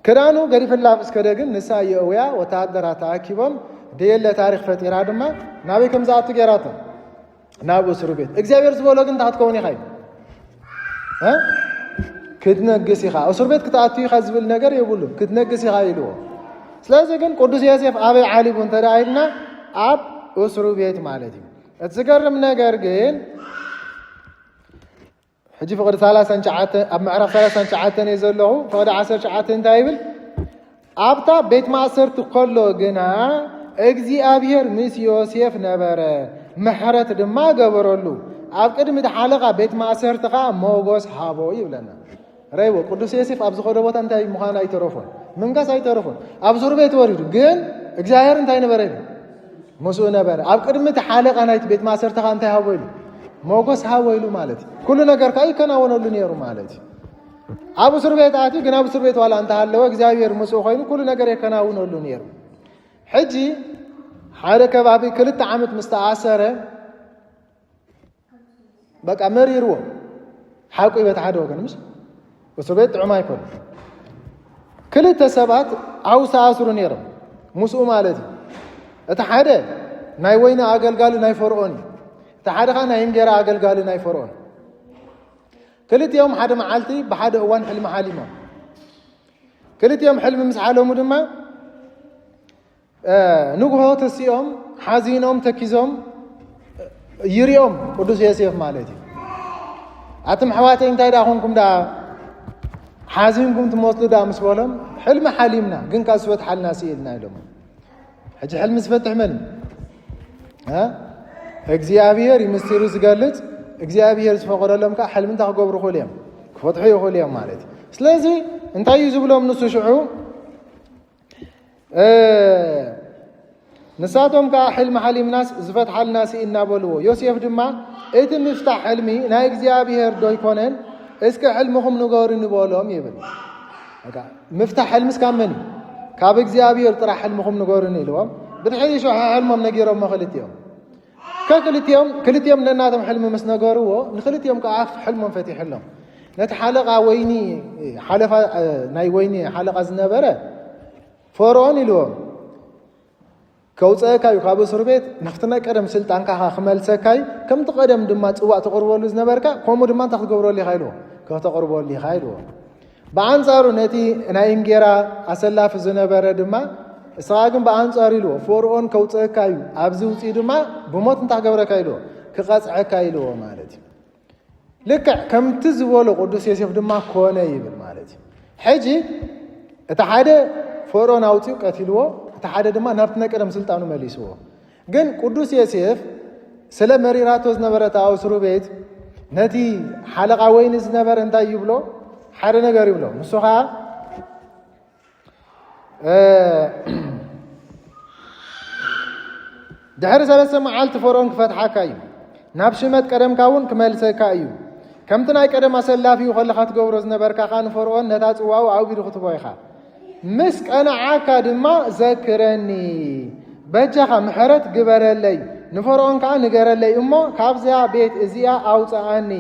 ክዳኑ ገዲፍላ ምስ ከደ ግን ንሳ የእውያ ወተሃደራት ተኣኪቦም ደየለ ታሪክ ፈጢራ ድማ ናበይ ከም ዝኣቱ ገይራቶ ናብ እስሩ ቤት እግዚኣብሔር ዝበሎ ግን እንታይ ክትከውን ኢኻ እዩ እ? ክትነግስ ኢኻ። እስሩ ቤት ክትኣቱ ኢኻ ዝብል ነገር የብሉን። ክትነግስ ኢኻ ኢልዎ። ስለዚ ግን ቅዱስ ዮሴፍ ኣበይ ዓሊቡ እንተ ደኣ ኢልና ኣብ እስሩ ቤት ማለት እዩ። እቲ ዝገርም ነገር ግን ሕጂ ፍቕዲ ሰላሳን ትሽዓተን ኣብ ምዕራፍ ሰላሳን ትሽዓተን እየ ዘለኹ። ፍቕዲ ዓሰርተ ትሽዓተ እንታይ ይብል? ኣብታ ቤት ማእሰርቲ ከሎ ግና እግዚኣብሔር ምስ ዮሴፍ ነበረ፣ ምሕረት ድማ ገበረሉ። ኣብ ቅድሚ እቲ ሓለቓ ቤት ማእሰርቲ ኸኣ ሞጎስ ሃቦ ይብለና። ረይዎ ቅዱስ ዮሴፍ ኣብ ዝኸዶ ቦታ እንታይ ምዃን ኣይተረፎን፣ ምንጋስ ኣይተረፎን። ኣብ ዙር ቤት ወሪዱ ግን እግዚኣብሔር እንታይ ነበረ ኢሉ? ምስኡ ነበረ። ኣብ ቅድሚ እቲ ሓለቓ ናይቲ ቤት ማእሰርቲ ኸኣ እንታይ ሃቦ ኢሉ? ሞጎስ ሃቦ ኢሉ ማለት እዩ። ኩሉ ነገር ከኣ ይከናወነሉ ነይሩ ማለት እዩ። ኣብ እስር ቤት ኣትዩ ግን ኣብ እስር ቤት ዋላ እንተሃለወ እግዚኣብሔር ምስኡ ኮይኑ ኩሉ ነገር የከናውነሉ ነይሩ። ሕጂ ሓደ ከባቢ ክልተ ዓመት ምስ ተኣሰረ በቃ መሪርዎ ሓቁ ይበቲ ሓደ ወገን ምስ እስር ቤት ጥዑም ኣይኮነ። ክልተ ሰባት ኣብኡ ዝተኣስሩ ነይሮም ምስኡ ማለት እዩ። እቲ ሓደ ናይ ወይኒ ኣገልጋሊ ናይ ፈርዖን እዩ። እቲ ሓደ ኸዓ ናይ እንጌራ ኣገልጋሊ ናይ ፈርዖን። ክልቲኦም ሓደ መዓልቲ ብሓደ እዋን ሕልሚ ሓሊሞም። ክልቲኦም ሕልሚ ምስ ሓለሙ ድማ ንግሆ ተሲኦም ሓዚኖም ተኪዞም ይሪኦም ቅዱስ ዮሴፍ ማለት እዩ። ኣቱም ኣሕዋተይ እንታይ ደኣ ኮንኩም ደኣ ሓዚንኩም ትመስሉ ደኣ ምስ በሎም ሕልሚ ሓሊምና ግን ካብ ዝፈትሓልና ስኢልና ኢሎም። ሕጂ ሕልሚ ዝፈትሕ መን እዩ? እግዚኣብሔር እዩ ምስጢሩ ዝገልጽ። እግዚኣብሔር ዝፈቐደሎም ከዓ ሕልሚ እንታይ ክገብሩ ይኽእሉ እዮም? ክፈትሑ ይኽእሉ እዮም ማለት እዩ። ስለዚ እንታይ እዩ ዝብሎም ንሱ ሽዑ? ንሳቶም ከዓ ሕልሚ ሓሊምናስ ዝፈትሓልና ስኢና በልዎ። ዮሴፍ ድማ እቲ ምፍታሕ ሕልሚ ናይ እግዚኣብሔር ዶ ኣይኮነን? እስከ ሕልምኹም ንገሩኒ በሎም ይብል። ምፍታሕ ሕልምስ ካብ መን እዩ? ካብ እግዚኣብሔር ጥራሕ ሕልምኹም ንገሩኒ ኢልዎም። ብድሕሪ ሽዑ ሕልሞም ነጊሮሞ ክልቲኦም። ከክልቲኦም ክልቲኦም ነናቶም ሕልሚ ምስ ነገርዎ ንክልቲኦም ከዓ ሕልሞም ፈቲሕሎም። ነቲ ሓለቓ ወይኒ ሓለፋ ናይ ወይኒ ሓለቓ ዝነበረ ፈርዖን ኢልዎም ከውፀእካ እዩ ካብ እስር ቤት ናብቲ ናይ ቀደም ስልጣንካ ክመልሰካ እዩ። ከምቲ ቀደም ድማ ፅዋዕ ተቕርበሉ ዝነበርካ ከምኡ ድማ እንታይ ክትገብረሉ ኢኻ ኢልዎ? ከተቕርበሉ ኢኻ ኢልዎ። ብኣንፃሩ ነቲ ናይ እንጌራ ኣሰላፊ ዝነበረ ድማ እስኻ ግን ብኣንፃሩ ኢልዎ ፈርዖን ከውፀእካ እዩ። ኣብዚ ውፅኢ ድማ ብሞት እንታይ ክገብረካ ኢልዎ? ክቐጽዐካ ኢልዎ ማለት እዩ። ልክዕ ከምቲ ዝበሎ ቅዱስ ዮሴፍ ድማ ኮነ ይብል ማለት እዩ። ሕጂ እቲ ሓደ ፈርዖን ኣውፂኡ ቀቲልዎ፣ እቲ ሓደ ድማ ናብቲ ናይ ቀደም ስልጣኑ መሊስዎ። ግን ቅዱስ ዮሴፍ ስለ መሪራቶ ዝነበረ እታ ኣብ እስሩ ቤት ነቲ ሓለቓ ወይኒ ዝነበረ እንታይ ይብሎ? ሓደ ነገር ይብሎ። ንሱ ኸዓ ድሕሪ ሰለስተ መዓልቲ ፈርዖን ክፈትሓካ እዩ፣ ናብ ሽመት ቀደምካ እውን ክመልሰካ እዩ። ከምቲ ናይ ቀደም ኣሰላፊኡ ከለኻ ትገብሮ ዝነበርካ ኸኣ ንፈርዖን ነታ ጽዋኡ ኣብ ኢዱ ክትቦ ኢኻ። ምስ ቀናዓካ ድማ ዘክረኒ፣ በጃኻ ምሕረት ግበረለይ፣ ንፈርዖን ከኣ ንገረለይ እሞ ካብዚኣ ቤት እዚኣ ኣውጽኣኒ፣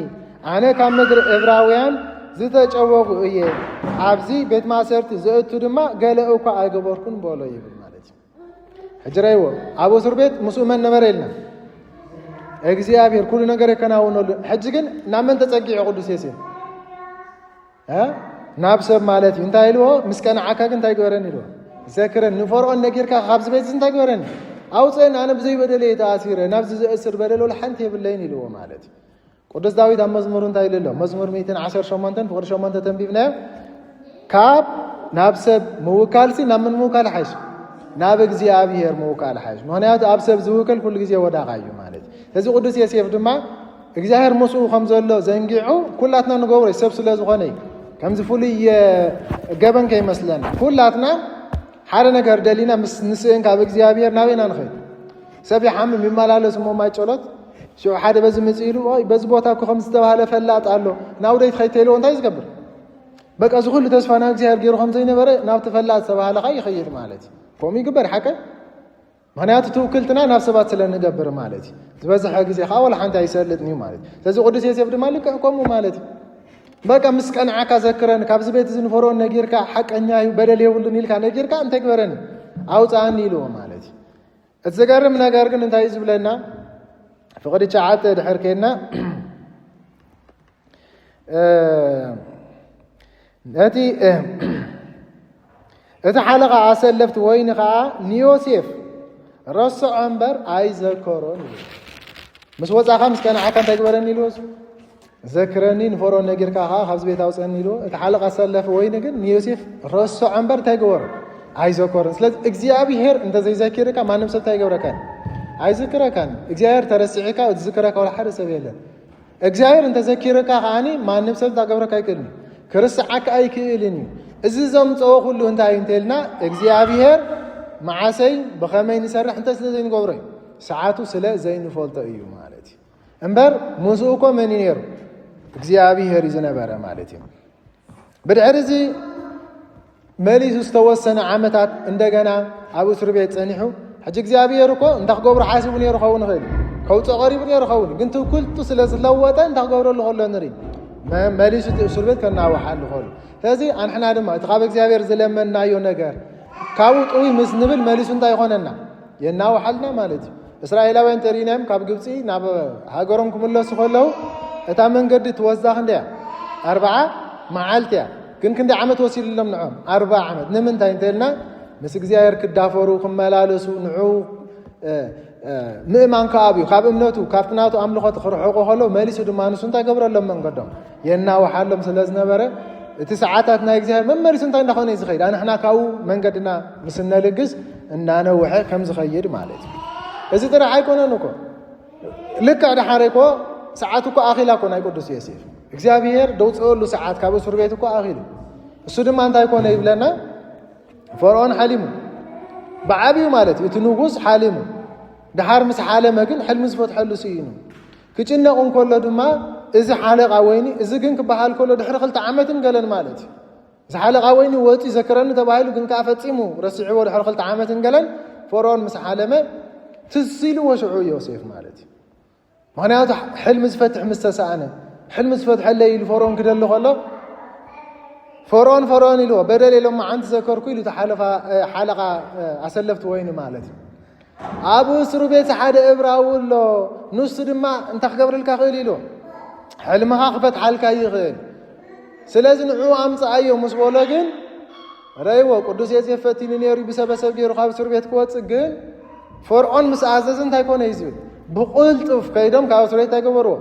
ኣነ ካብ ምድሪ እብራውያን ዝተጨወኹ እየ፣ ኣብዚ ቤት ማእሰርቲ ዘእቱ ድማ ገለ እኳ ኣይገበርኩን በሎ ይብል ማለት እዩ። ሕጂ ረይዎ ኣብ እስር ቤት ምስኡ መን ነበረ ኢልና? እግዚኣብሔር ኩሉ ነገር የከናውነሉ። ሕጂ ግን ናብ መን ተጸጊዑ ቅዱስ ዮሴፍ? ናብ ሰብ ማለት እዩ። እንታይ ኢልዎ? ምስ ቀናዓካ ግን እንታይ ግበረኒ ኢልዎ? ዘክረኒ። ንፈርዖን ነጊርካ ካብዚ ቤት እዚ እንታይ ግበረኒ? ኣውፅእን፣ ኣነ ብዘይበደለ እየ ተኣሲረ፣ ናብዚ ዘእስር በደል ወላ ሓንቲ የብለይን ኢልዎ ማለት እዩ። ቅዱስ ዳዊት ኣብ መዝሙር እንታይ ኢሉ ኣሎ? መዝሙር ሚእትን ዓሰርተ ሸሞንተን ፍቕዲ ሸሞንተ ተንቢብናዮ። ካብ ናብ ሰብ ምውካልሲ ናብ ምን ምውካል ሓይሽ? ናብ እግዚኣብሔር ምውካል ሓይሽ። ምኽንያቱ ኣብ ሰብ ዝውከል ኩሉ ግዜ ወዳቓ እዩ ማለት እዩ። ስለዚ ቅዱስ ዮሴፍ ድማ እግዚኣብሔር ምስኡ ከም ዘሎ ዘንጊዑ ኩላትና ንገብሮ እዩ፣ ሰብ ስለ ዝኾነ እዩ። ከምዚ ፍሉይ ገበን ከይመስለና ኩላትና ሓደ ነገር ደሊና ምስ ንስእን ካብ እግዚኣብሔር ናበይና ንኸይድ? ሰብ ይሓምም ይመላለስ እሞ ማይ ጸሎት ሽዑ ሓደ በዚ ምጽእ ኢሉ ኦይ በዚ ቦታ እኮ ከም ዝተባህለ ፈላጥ ኣሎ ናውደይ ትኸይድ ተይልዎ እንታይ ዝገብር? በቃ እዚ ኩሉ ተስፋ ናብ እግዚኣብሔር ገይሩ ከም ዘይነበረ ናብቲ ፈላጥ ዝተባህለ ኸዓ ይኸይድ ማለት እዩ። ከምኡ ይግበር ሓቀ? ምኽንያቱ ትውክልትና ናብ ሰባት ስለ ንገብር ማለት እዩ። ዝበዝሐ ግዜ ከዓ ወላ ሓንቲ ኣይሰልጥን እዩ ማለት እዩ። ስለዚ ቅዱስ ዮሴፍ ድማ ልክዕ ከምኡ ማለት እዩ። በቃ ምስ ቀንዓካ ዘክረኒ፣ ካብዚ ቤት እዚ ንፈርዖን ነጊርካ ሓቀኛ እዩ በደል የብሉን ኢልካ ነጊርካ እንታይ ግበረኒ? ኣውፅኣኒ ኢልዎ ማለት እዩ። እቲ ዝገርም ነገር ግን እንታይ እዩ ዝብለና? ፍቕዲ ትሽዓተ ድሕር ከይድና ነቲ እቲ ሓለቓ ኣሰለፍቲ ወይኒ ኸዓ ንዮሴፍ ረስዖ እምበር ኣይዘከሮን ይብል። ምስ ወፃኻ ምስ ቀናዓካ እንታይ ግበረኒ ኢልዎ? ዘክረኒ ንፈርዖን ነጊርካ ኸዓ ካብዚ ቤት ኣውፀኒ ኢልዎ። እቲ ሓለቓ ኣሰለፊ ወይኒ ግን ንዮሴፍ ረስዖ እምበር እንታይ ገበሮ? ኣይዘከሮን። ስለዚ እግዚኣብሔር እንተዘይዘኪርካ ማንም ሰብ እንታይ ይገብረካን? ኣይዝክረካን። እግዚኣብሔር ተረሲዕካ ዝዝክረካ ወላ ሓደ ሰብ የለን። እግዚኣብሔር እንተዘኪርካ ከዓኒ ማንም ሰብ እንታይ ክገብረካ ኣይክእልን እዩ። ክርስዓካ ኣይክእልን እዩ። እዚ ዘምፀኦ ኩሉ እንታይ እዩ እንተልና እግዚኣብሔር መዓሰይ ብኸመይ ንሰርሕ እንታይ ስለ ዘይንገብሮ እዩ? ሰዓቱ ስለ ዘይንፈልጦ እዩ ማለት እዩ። እምበር ምስኡ እኮ መን እዩ ነይሩ? እግዚኣብሔር እዩ ዝነበረ ማለት እዩ። ብድሕሪ እዚ መሊሱ ዝተወሰነ ዓመታት እንደገና ኣብ እስር ቤት ጸኒሑ። ሕጂ እግዚኣብሔር እኮ እንታይ ክገብሮ ሓሲቡ ነይሩ ኸውን ይኽእል፣ ከውፅኦ ቀሪቡ ነይሩ ኸውን፣ ግን ትውክልቱ ስለ ዝለወጠ እንታይ ክገብረሉ ከሎ ንርኢ፣ መ- መሊሱ እቲ እስር ቤት ከናውሓሉ ከሎ። ስለዚ ኣንሕና ድማ እቲ ካብ እግዚኣብሔር ዝለመንናዮ ነገር ካብኡ ጥውይ ምስ ንብል መሊሱ እንታይ ይኾነና? የናውሓልና ማለት እዩ። እስራኤላውያን ተሪእናዮም ካብ ግብፂ ናብ ሃገሮም ክምለሱ ከለዉ እታ መንገዲ ትወስዳ ክንደያ? ኣርብዓ መዓልቲ እያ። ግን ክንደይ ዓመት ወሲድሎም ንዖም? ኣርብዓ ዓመት። ንምንታይ እንተልና ምስ እግዚኣብሔር ክዳፈሩ ክመላለሱ ንዑ ምእማን ከኣብዩ ካብ እምነቱ ካብቲ ናቱ ኣምልኾት ክርሕቁ ከለዉ መሊሱ ድማ ንሱ እንታይ ገብረሎም? መንገዶም የናውሓሎም ስለ ዝነበረ እቲ ሰዓታት ናይ እግዚኣብሔር መመሊሱ እንታይ እንዳኾነ እዩ ዝኸይድ? ኣንሕና ካብኡ መንገድና ምስ እነልግስ እናነውሐ ከም ዝኸይድ ማለት እዩ። እዚ ጥራሕ ኣይኮነን እኮ ልክዕ ደሓረ እኮ ሰዓት እኮ ኣኺላ እኮ ናይ ቅዱስ ዮሴፍ እግዚኣብሔር ደውፅአሉ ሰዓት ካብ እስር ቤት እኮ ኣኺሉ። እሱ ድማ እንታይ ኮነ ይብለና? ፈርዖን ሓሊሙ ብዓብዩ ማለት እዩ። እቲ ንጉስ ሓሊሙ ድሓር ምስ ሓለመ ግን ሕልሚ ዝፈትሐሉ ስኢኑ ክጭነቕ እንከሎ ድማ እዚ ሓለቓ ወይኒ እዚ ግን ክበሃል ከሎ ድሕሪ ክልተ ዓመትን ገለን ማለት እዩ። እዚ ሓለቓ ወይኒ ወፂ ዘክረኒ ተባሂሉ ግን ከዓ ፈፂሙ ረሲዕዎ ድሕሪ ክልተ ዓመትን ገለን ፈርዖን ምስ ሓለመ ትስ ኢልዎ ሽዑ ዮሴፍ ማለት እዩ። ምኽንያቱ ሕልሚ ዝፈትሕ ምስ ተሰኣነ ሕልሚ ዝፈትሐለይ ኢሉ ፈርዖን ክደሊ ከሎ ፈርዖን ፈርዖን ኢልዎ በደል የሎማ ዓንቲ ዘከርኩ ኢሉ እቲ ሓለፋ ሓለቓ ኣሰለፍቲ ወይኒ ማለት እዩ። ኣብ እስሩ ቤት ሓደ እብራዊ ኣሎ። ንሱ ድማ እንታይ ክገብረልካ ክእል ኢሉ ሕልምኻ ክፈትሓልካ ይኽእል። ስለዚ ንዑ ኣምፅኣዮ ምስ በሎ ግን ረይዎ ቅዱስ ዮሴፍ ፈቲኑ ነይሩ ብሰበሰብ ገይሩ ካብ እስር ቤት ክወፅእ ግን ፈርዖን ምስ ኣዘዘ እንታይ ኮነ እዩ ዝብል ብቕልጡፍ ከይዶም ካብ እስር ቤት እንታይ ገበርዎ?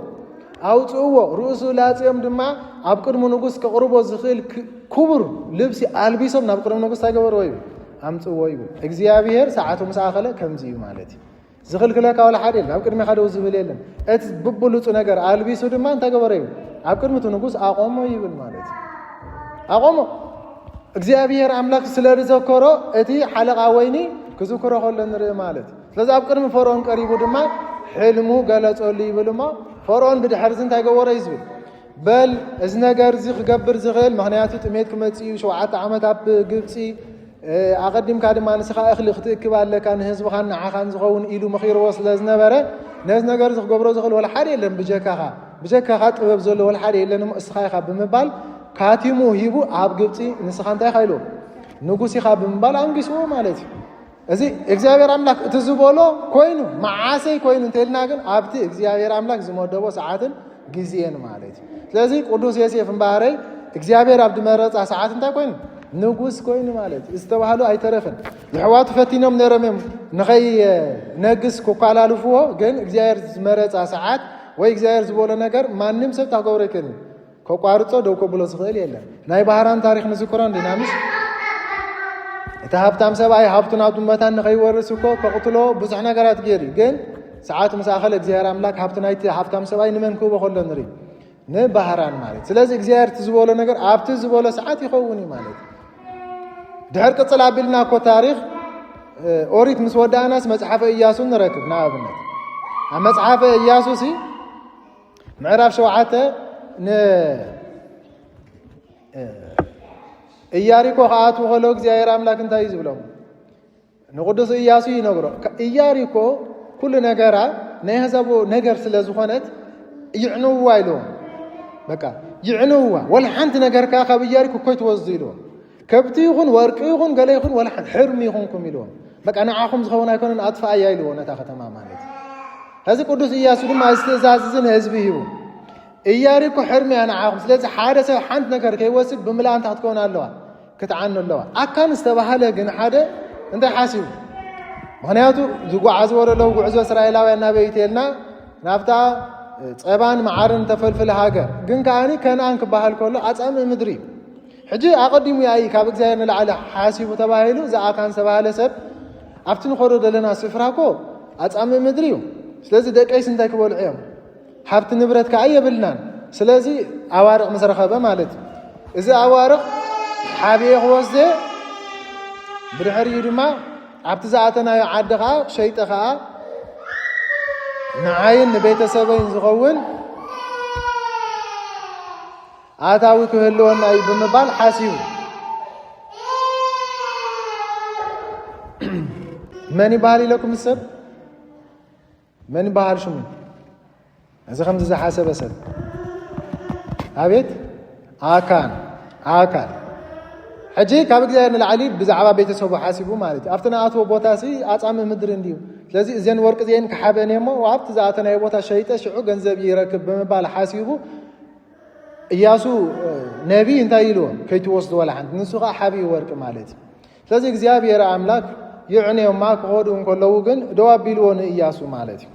ኣውፅእዎ። ርእሱ ላፅዮም ድማ ኣብ ቅድሚ ንጉስ ከቕርቦ ዝኽእል ክቡር ልብሲ ኣልቢሶም ናብ ቅድሚ ንጉስ እንታይ ገበርዎ እዩ? ኣምፅእዎ እዩ። እግዚኣብሔር ሰዓቱ ምስ ኣኸለ ከምዚ እዩ ማለት እዩ። ዝኽልክለካ ዋላ ሓደ የለን። ኣብ ቅድሚኻ ደው ዝብል የለን። እቲ ብብሉፁ ነገር ኣልቢሱ ድማ እንታይ ገበረ እዩ? ኣብ ቅድሚ እቲ ንጉስ ኣቆሞ ይብል ማለት እዩ። ኣቆሞ። እግዚኣብሔር ኣምላክ ስለ ዝዘከሮ እቲ ሓለቓ ወይኒ ክዝክሮ ከሎ ንርኢ ማለት እዩ። ስለዚ ኣብ ቅድሚ ፈርኦን ቀሪቡ ድማ ሕልሙ ገለጸሉ ይብል እሞ ፈርኦን ብድሕርዚ እንታይ ገበሮ እዩ ዝብል? በል እዚ ነገር እዚ ክገብር ዝኽእል ምክንያቱ ጥሜት ክመጽእ እዩ፣ ሸውዓተ ዓመት ኣብ ግብፂ ኣቐዲምካ ድማ ንስኻ እኽሊ ክትእክብ ኣለካ ንህዝብኻን ንዓኻን ዝኸውን ኢሉ መኺርዎ ስለ ዝነበረ ነዚ ነገር እዚ ክገብሮ ዝኽእል ወላ ሓደ የለን ብጀካኻ። ብጀካኻ ጥበብ ዘሎ ወላ ሓደ የለን እሞ እስኻ ኢኻ ብምባል ካቲሙ ሂቡ ኣብ ግብፂ ንስኻ እንታይ ኢኻ ኢልዎ? ንጉስ ኢኻ ብምባል ኣንጊስዎ ማለት እዩ። እዚ እግዚኣብሔር ኣምላክ እቲ ዝበሎ ኮይኑ መዓሰይ ኮይኑ እንተልና ግን ኣብቲ እግዚኣብሔር ኣምላክ ዝመደቦ ሰዓትን ግዜን ማለት እዩ። ስለዚ ቅዱስ ዮሴፍ እምበኣረይ እግዚኣብሔር ኣብ ድመረፃ ሰዓት እንታይ ኮይኑ? ንጉስ ኮይኑ ማለት እዩ። ዝተባህሉ ኣይተረፍን። የሕዋቱ ፈቲኖም ነይሮም እዮም ንኸይነግስ ክኳላልፍዎ፣ ግን እግዚኣብሔር ዝመረፃ ሰዓት ወይ እግዚኣብሔር ዝበሎ ነገር ማንም ሰብ ታገብሮ ይክእል ከቋርጾ ደው ከብሎ ዝኽእል የለን። ናይ ባህራን ታሪኽ ንዝክሮ እንዲና ምስ እቲ ሃብታም ሰብኣይ ሃብቱ ናቱ መታን ንኸይወርስ እኮ ከቕትሎ ብዙሕ ነገራት ገይሩ እዩ። ግን ሰዓቱ ምስ ኣኸለ እግዚኣብሔር ኣምላክ ሃብቲ ናይቲ ሃብታም ሰብኣይ ንመን ክህቦ ከሎ ንርኢ? ንባህራን ማለት። ስለዚ እግዚኣብሔር እቲ ዝበሎ ነገር ኣብቲ ዝበሎ ሰዓት ይኸውን እዩ ማለት። ድሕር ቅጽል ኣቢልና እኮ ታሪኽ ኦሪት ምስ ወዳእናስ መጽሓፈ እያሱ ንረክብ። ንኣብነት ኣብ መጽሓፈ እያሱ ሲ ምዕራፍ ሸውዓተ ን እያሪኮ ክኣትዉ ከለዉ እግዚኣብሔር ኣምላክ እንታይ እዩ ዝብሎም? ንቅዱስ እያሱ ይነግሮ። ከ- እያሪኮ ኩሉ ነገራ ናይ ኣህዛብ ነገር ስለ ዝኾነት ይዕንውዋ ኢልዎም። በቃ ይዕንውዋ፣ ወላ ሓንቲ ነገር ከኣ ካብ እያሪኮ ኮይትወስዱ ኢልዎም። ከብቲ ይኹን ወርቂ ይኹን ገለ ይኹን ወላ ሓንቲ ሕርሚ ይኹንኩም ኢልዎም። በቃ ንዓኹም ዝኸውን ኣይኮነን ኣጥፍኣያ ኢልዎ ነታ ከተማ ማለት እዩ። ሕዚ ቅዱስ እያሱ ድማ እዚ ትእዛዝ እዚ ንህዝቢ ሂቡ። እያሪኮ ሕርሚ እያ ንዓኹም። ስለዚ ሓደ ሰብ ሓንቲ ነገር ከይወስድ ብምልኣንታ ክትከውን ኣለዋ፣ ክትዓኑ ኣለዋ። ኣካን ዝተባህለ ግን ሓደ እንታይ ሓሲቡ? ምክንያቱ ዝጓዓዝዎ ዘለዉ ጉዕዞ እስራኤላውያን ናበይ እዩ ተልና ናብታ ጸባን መዓርን ተፈልፍል ሃገር ግን ከኣኒ ከነኣን ክበሃል ከሎ ኣጻምእ ምድሪ እዩ። ሕጂ ኣቐዲሙ ያኢ ካብ እግዚኣብሔር ንላዕሊ ሓሲቡ ተባሂሉ እዚ ኣካን ዝተባህለ ሰብ ኣብቲ ንኸዶ ዘለና ስፍራ እኮ ኣጻምእ ምድሪ እዩ። ስለዚ ደቀይስ እንታይ ክበልዑ እዮም? ሃብቲ ንብረት ከዓ የብልናን። ስለዚ ኣዋርቕ ምስ ረኸበ ማለት እዩ። እዚ ኣዋርቕ ሓብኤ ክወስደ ብድሕሪኡ ድማ ኣብቲ ዝኣተናዮ ዓዲ ከዓ ሸይጠ ከዓ ንዓይን ንቤተሰበይን ዝኸውን ኣታዊ ክህልወና እዩ ብምባል ሓሲቡ። መን ይበሃል ኢለኩም ሰብ? መን ይበሃል ሽሙ? እዚ ከምዚ ዝሓሰበ ሰብ ኣቤት ኣካን ኣካን ሕጂ ካብ እግዚኣብሔር ንላዕሊ ብዛዕባ ቤተሰቡ ሓሲቡ ማለት እዩ። ኣብቲ ንኣትዎ ቦታ ሲ ኣጻምእ ምድሪ እንድዩ። ስለዚ እዘን ወርቂ እዚአን ክሓበን እየ እሞ ኣብቲ ዝኣተናዮ ቦታ ሸይጠ ሽዑ ገንዘብ ይረክብ ብምባል ሓሲቡ እያሱ ነቢይ እንታይ ኢልዎ? ከይትወስዱ ዋላ ሓንቲ። ንሱ ከዓ ሓብኡ ወርቂ ማለት እዩ። ስለዚ እግዚኣብሔር ኣምላክ ይዕንዮማ ክኸዱ እንከለዉ ግን ደው ኣቢልዎ ንእያሱ ማለት እዩ።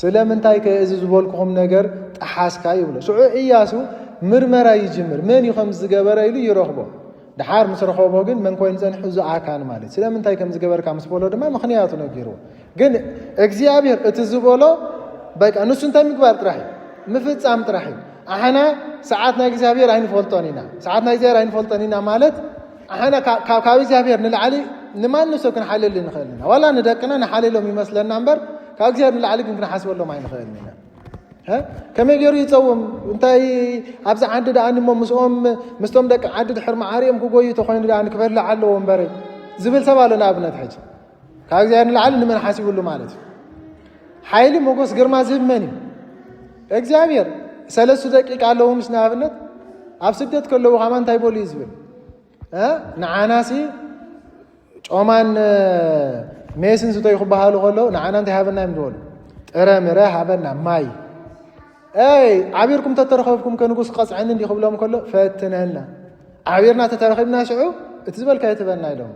ስለምንታይ ከ እዚ ዝበልኩኹም ነገር ጠሓስካ ይብሎ። ሽዑ እያሱ ምርመራ ይጅምር። መን እዩ ከም ዝገበረ ኢሉ ይረኽቦ። ድሓር ምስ ረኸቦ ግን መን ኮይኑ ጸኒሑ? እዚ ኣካን ማለት። ስለምንታይ ከም ዝገበርካ ምስ በሎ ድማ ምኽንያቱ ነጊርዎ። ግን እግዚኣብሔር እቲ ዝበሎ በቃ ንሱ እንታይ ምግባር ጥራሕ እዩ፣ ምፍጻም ጥራሕ እዩ። ኣሕና ሰዓት ናይ እግዚኣብሔር ኣይንፈልጦን ኢና። ሰዓት ናይ እግዚኣብሔር ኣይንፈልጦን ኢና ማለት ኣሕና ካብ እግዚኣብሔር ንላዕሊ ንማንም ሰብ ክንሓልል ንኽእል ኢና። ዋላ ንደቅና ንሓልሎም ይመስለና እምበር ካብ እግዚኣብሔር ንላዕሊ ግን ክንሓስበሎም ኣይንኽእልን ኢና። ከመይ ገይሩ ይፀውም? እንታይ ኣብዚ ዓዲ ደኣ እሞ ምስኦም ምስቶም ደቂ ዓዲ ድሕር መዓሪኦም ክጎዩ ተኮይኑ ደኣ ክበልዕ ኣለዎ እምበረ ዝብል ሰብ ኣሎ። ንኣብነት ሕጂ ካብ እግዚኣብሔር ንላዕሊ ንመን ሓሲብሉ ማለት እዩ? ሓይሊ ሞጎስ ግርማ ዝህብ መን እዩ? እግዚኣብሔር። ሰለስቱ ደቂቅ ኣለዉ ምስ ንኣብነት ኣብ ስደት ከለዉ ካማ እንታይ በሉ እዩ ዝብል? ንዓናሲ ጮማን ሜስን ስቶይ ክበሃሉ ከለዉ ንዓና እንታይ ሃበና እዮም ዝበሉ? ጥረ ምረ ሃበና። ማይ ይ ዓቢርኩም ተተረኸብኩም ከንጉስ ክቐፅዐኒ እንዲ ክብሎም ከሎ ፈትነና። ዓቢርና ተተረኺብና ሽዑ እቲ ዝበልካዮ ትበና ኢሎም።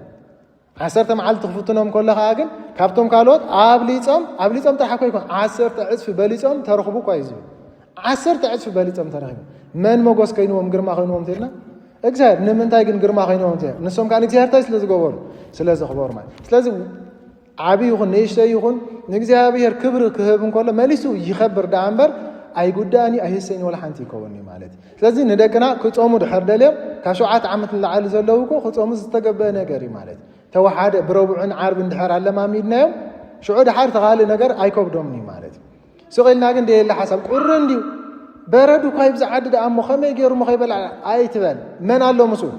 ዓሰርተ መዓልቲ ክፍትኖም ከሎ ከዓ ግን ካብቶም ካልኦት ኣብሊፆም ኣብሊፆም ጥራሕ እኮ ይኮን፣ ዓሰርተ ዕፅፊ በሊፆም ተረኽቡ እኳ እዩ ዝብል። ዓሰርተ ዕፅፊ በሊፆም ተረኺቡ። መን መጎስ ኮይንዎም፣ ግርማ ኮይንዎም ተልና እግዚኣብሔር። ንምንታይ ግን ግርማ ኮይንዎም ተ ንሶም ከዓ እግዚኣብሔር እንታይ ስለ ዝገበሩ? ስለ ዘኽበሩ ማለት። ስለዚ ዓብዪ ይኹን ንእሽተይ ይኹን ንእግዚኣብሔር ክብሪ ክህብ እንከሎ መሊሱ ይኸብር ደኣ እምበር ኣይጉዳእን እዩ፣ ኣይህሰይን ወላ ሓንቲ ይከውን እዩ ማለት እዩ። ስለዚ ንደቅና ክጾሙ ድሕር ደልዮም ካብ ሸውዓተ ዓመት ንላዕሊ ዘለዉ እኮ ክጾሙ ዝተገበአ ነገር እዩ ማለት እዩ። ተወሓደ ብረቡዕን ዓርብን ድሕር ኣለማሚድናዮም ሽዑ ድሓር ተኻልእ ነገር ኣይከብዶምን እዩ ማለት እዩ። ስቕ ኢልና ግን ደየለ ሓሳብ ቁሪ እንድዩ በረዱ እኳ ይብዛ ዓዲ ደኣ እሞ ከመይ ገይሩ እሞ ከይበልዓ ኣይትበል። መን ኣሎ ምስኡ?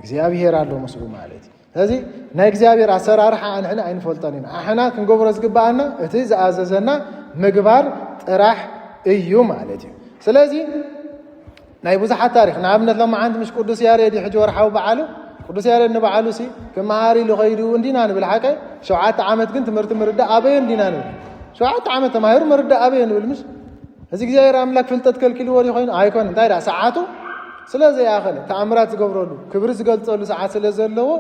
እግዚኣብሔር ኣሎ ምስኡ ማለት እዩ። ስለዚ ናይ እግዚኣብሔር ኣሰራርሓ ኣንሕና ኣይንፈልጦን ኢና። ኣሕና ክንገብሮ ዝግብኣና እቲ ዝኣዘዘና ምግባር ጥራሕ እዩ ማለት እዩ። ስለዚ ናይ ብዙሓት ታሪክ ንኣብነት ሎማዓንቲ ምሽ ቅዱስ ያሬድ እዩ ሕጂ ወርሓዊ በዓሉ። ቅዱስ ያሬድ ንበዓሉ ሲ ክመሃር ኢሉ ከይዱ እንዲና ንብል ሓቀ። ሸውዓተ ዓመት ግን ትምህርቲ ምርዳእ ኣበዮ እንዲና ንብል። ሸውዓተ ዓመት ተማሂሩ ምርዳእ ኣበዮ ንብል ምሽ እዚ እግዚኣብሔር ኣምላክ ፍልጠት ከልኪልዎ ድዩ ኮይኑ? ኣይኮን። እንታይ ደኣ ሰዓቱ ስለ ዘይኣኸለ ተኣምራት ዝገብረሉ ክብሪ ዝገልጸሉ ሰዓት ስለ ዘለዎ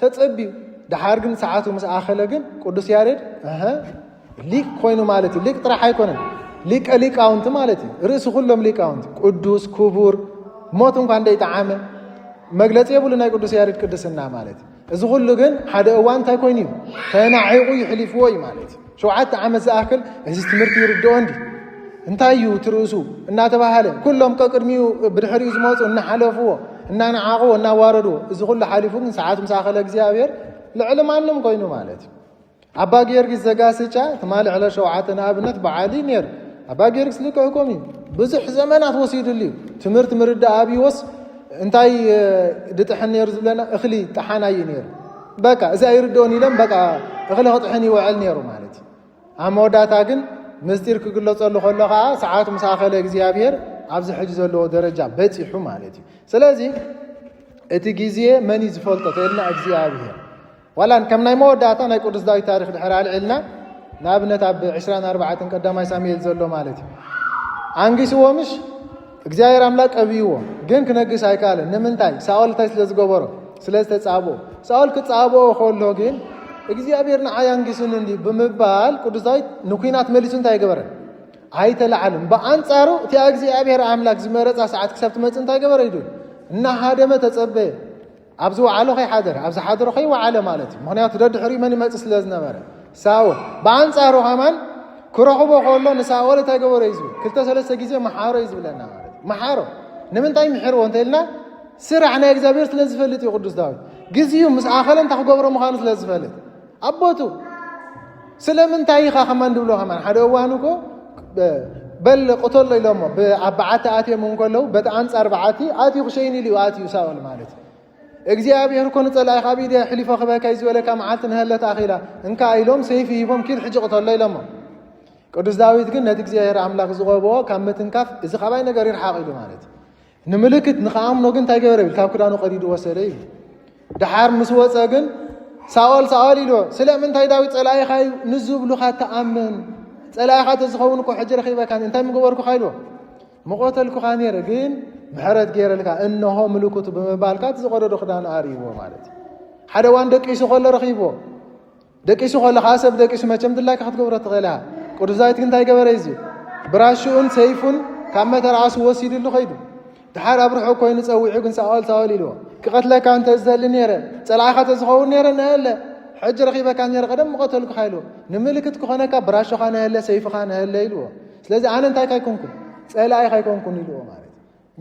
ተጸብዩ። ደሓር ግን ሰዓቱ ምስ ኣኸለ ግን ቅዱስ ያሬድ እህ ሊቅ ኮይኑ ማለት እዩ። ሊቅ ጥራሕ ኣይኮነን፣ ሊቀ ሊቃውንቲ ማለት እዩ። ርእሲ ኩሎም ሊቃውንቲ ቅዱስ ክቡር ሞት እንኳን ደይጠዓመ መግለጺ የብሉ ናይ ቅዱስ ያሬድ ቅድስና ማለት እዩ። እዚ ኩሉ ግን ሓደ እዋን እንታይ ኮይኑ እዩ? ተናዒቑ ይሕሊፍዎ እዩ ማለት እዩ። ሸውዓተ ዓመት ዝኣክል እዚ ትምህርቲ ይርድኦ እንዲ እንታይ እዩ እቲ ርእሱ እናተባሃለ ኩሎም ቀቅድሚኡ ብድሕሪኡ ዝመፁ እናሓለፍዎ እናነዓቕዎ እናዋረድዎ እዚ ኩሉ ሓሊፉ ግን ሰዓት ምስ ኣኸለ እግዚኣብሔር ልዕሊ ማንም ኮይኑ ማለት እዩ። ኣባ ጊዮርጊስ ዘጋስጫ ትማሊ ዕለት ሸውዓተ ንኣብነት በዓል እዩ ነይሩ። ኣባ ጊዮርጊስ ልክዕኩም እዩ። ብዙሕ ዘመናት ወሲድሉ እዩ ትምህርቲ ምርዳእ ኣብይዎስ እንታይ ድጥሕን ነይሩ ዝብለና እኽሊ ጠሓን እዩ ነይሩ። በቃ እዚ ኣይርድኦን ኢሎም በቃ እኽሊ ክጥሕን ይውዕል ነይሩ ማለት እዩ። ኣብ መወዳእታ ግን ምስጢር ክግለጸሉ ከሎ ከዓ ሰዓቱ ምስ ኣኸለ እግዚኣብሔር ኣብዚ ሕጂ ዘለዎ ደረጃ በፂሑ ማለት እዩ። ስለዚ እቲ ግዜ መን እዩ ዝፈልጦ ተልና እግዚኣብሔር። ዋላ ከም ናይ መወዳእታ ናይ ቅዱስ ዳዊት ታሪክ ድሕር ኣልዕልና ንኣብነት ኣብ ዕስራን ኣርባዕተን ቀዳማይ ሳሙኤል ዘሎ ማለት እዩ። ኣንጊስዎ ምሽ እግዚኣብሔር ኣምላክ ቀብይዎ ግን ክነግስ ኣይከኣለን። ንምንታይ? ሳኦል እንታይ ስለ ዝገበሮ? ስለ ዝተጻብኦ። ሳኦል ክጻብኦ ከሎ ግን እግዚኣብሔር ንዓይ ኣንጊስኒ እንዲ ብምባል ቅዱስ ዳዊት ንኩናት መሊሱ እንታይ ገበረ? ኣይተለዓልን። ብኣንጻሩ እቲኣ እግዚኣብሔር ኣምላክ ዝመረጻ ሰዓት ክሳብ ትመጽእ እንታይ ገበረ? ኢዱ እናሃደመ ተጸበየ። ኣብ ዝወዓሎ ከይሓደረ ኣብ ዝሓደሮ ከይወዓለ ማለት እዩ። ምክንያቱ ደድሕሪኡ መን ይመፅእ ስለ ዝነበረ ሳውል። ብኣንፃሩ ከማን ክረኽቦ ከሎ ንሳኦል እንታይ ገበሮ እዩ ዝብል ክልተ ሰለስተ ግዜ መሓሮ እዩ ዝብለና ማለት እዩ። መሓሮ ንምንታይ ምሕርዎ እንተኢልና ስራሕ ናይ እግዚኣብሔር ስለ ዝፈልጥ እዩ። ቅዱስ ዳዊት ግዜኡ ምስ ኣኸለ እንታይ ክገብሮ ምዃኑ ስለ ዝፈልጥ ኣቦቱ ስለምንታይ ኢኻ ከማን ድብሎ ከማን ሓደ እዋን እኮ በል ቅተሎ ኢሎሞ ኣብ በዓቲ ኣትዮም እንከለዉ በቲ ኣንፃር በዓቲ ኣትዩ ክሸይን ኢሉ እዩ ኣትዩ ሳኦል ማለት እዩ። እግዚኣብሔር እኮ ንጸላኢኻ ኣብ ኢደይ ኣሕሊፎ ክበካ እዩ ዝበለካ መዓልቲ ንሃለት ኣኺላ እንካ ኢሎም ሰይፊ ሂቦም ኪድ ሕጂ ቅተሎ ኢሎሞ። ቅዱስ ዳዊት ግን ነቲ እግዚኣብሔር ኣምላኽ ዝቐብኦ ካብ ምትንካፍ እዚ ካባይ ነገር ይርሓቕ ኢሉ ማለት እዩ። ንምልክት ንኽኣምኖ ግን እንታይ ገበረ ብል ካብ ክዳኑ ቀዲዱ ወሰደ እዩ። ደሓር ምስ ወፀ ግን ሳኦል ሳኦል ኢልዎ ስለምንታይ ዳዊት ጸላኢኻ እዩ ንዝብሉኻ ትኣምን? ጸላኢኻ ተዝኸውን እኮ ሕጂ ረኺበካ እንታይ ምገበርኩኻ ኢልዎ። ምቐተልኩኻ ነይረ ግን ምሕረት ገይረልካ እንሆ ምልክቱ ብምባልካ እቲ ዝቐደዶ ክዳን ኣርእይዎ ማለት እዩ። ሓደ እዋን ደቂሱ ከሎ ረኺብዎ። ደቂሱ ከሎ ከዓ ሰብ ደቂሱ መቸም ድላይካ ክትገብሮ ትኽእል ኢኻ። ቅዱስ ዳዊት ግን እንታይ ገበረ እዩ እዚ ብራሽኡን ሰይፉን ካብ መተርኣሱ ወሲድሉ ከይዱ ድሓር ኣብ ርሑቕ ኮይኑ ጸዊዑ ግን ሳኦል ሳኦል ኢልዎ ክቐትለካ እንተ ዝደሊ ነይረ ጸላእኻ ተዝኸውን ነይረ ነሀለ ሕጂ ረኺበካ ነይረ ቀደም ምቐተልኩኻ ኢልዎ ንምልክት ክኾነካ ብራሾኻ ነሀለ ሰይፍኻ ነሀለ ኢልዎ ስለዚ ኣነ እንታይ ካይኮንኩን ጸላኢኻ ኣይኮንኩን ኢልዎ ማለት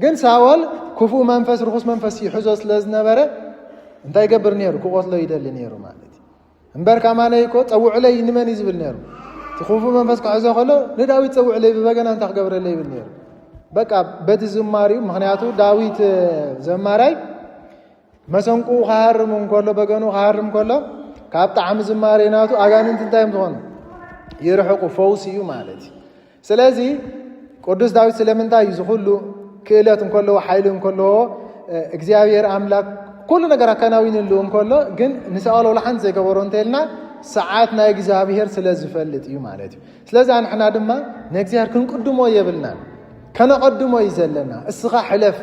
ግን ሳወል ክፉእ መንፈስ ርኹስ መንፈስ ይሕዞ ስለ ዝነበረ እንታይ ይገብር ነይሩ ክቆትሎ ይደሊ ነይሩ ማለት እዩ እምበር ካማነይ እኮ ጸውዕለይ ንመን እዩ ዝብል ነይሩ እቲ ክፉእ መንፈስ ክሕዞ ከሎ ንዳዊት ጸውዕለይ ብበገና እንታይ ክገብረለይ ይብል ነይሩ በቃ በቲ ዝማሪኡ ምክንያቱ ዳዊት ዘማራይ መሰንቁ ክሃርም እንከሎ በገኑ ክሃርም ከሎ ካብ ጣዕሚ ዝማሬ ናቱ ኣጋንንቲ እንታይ እዮም ዝኾኑ ይርሕቁ ፈውሲ እዩ ማለት እዩ ስለዚ ቅዱስ ዳዊት ስለምንታይ እዩ ዝኩሉ ክእለት እንከለዎ ሓይሊ እንከለዎ እግዚኣብሔር ኣምላክ ኩሉ ነገር ኣከናዊንሉ እንከሎ ግን ንሳኦል ወላ ሓንቲ ዘይገበሮ እንተልና ሰዓት ናይ እግዚኣብሔር ስለ ዝፈልጥ እዩ ማለት እዩ ስለዚ ኣንሕና ድማ ንእግዚኣብሔር ክንቅድሞ የብልናን ከነቐድሞ እዩ ዘለና እስኻ ሕለፍ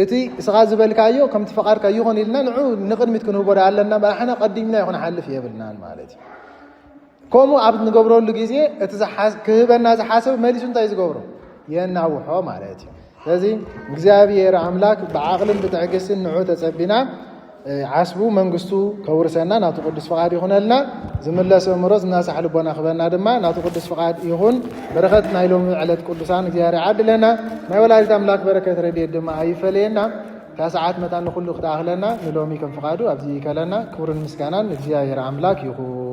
እቲ ስኻ ዝበልካዮ ከምቲ ፈቓድካ ይኹን ኢልና ንዑ ንቕድሚት ክንህቦ ዶ ኣለና እምበር፣ ኣሕና ቀዲምና ይኹን ሓልፍ የብልናን ማለት እዩ። ከምኡ ኣብ ንገብረሉ ግዜ እቲ ዝሓስ- ክህበና ዝሓሰብ መሊሱ እንታይ ዝገብሮ? የናውሖ ማለት እዩ። ስለዚ እግዚኣብሔር ኣምላክ ብዓቕልን ብትዕግስትን ንዑ ተጸቢና ዓስቡ መንግስቱ ከውርሰና ናቱ ቅዱስ ፍቓድ ይኹነልና። ዝምለስ እምሮ ዝናሳሕ ልቦና ክበና ድማ ናቱ ቅዱስ ፍቓድ ይኹን። በረኸት ናይ ሎሚ ዕለት ቅዱሳን እግዚኣብሔር ይዓድለና። ናይ ወላዲት ኣምላክ በረከት ረድኤት ድማ ኣይፈለየና። እታ ሰዓት መታን ንኩሉ ክትኣኽለና ንሎሚ ከም ፍቓዱ ኣብዚ ይከለና። ክብርን ምስጋናን ንእግዚኣብሔር ኣምላክ ይኹን።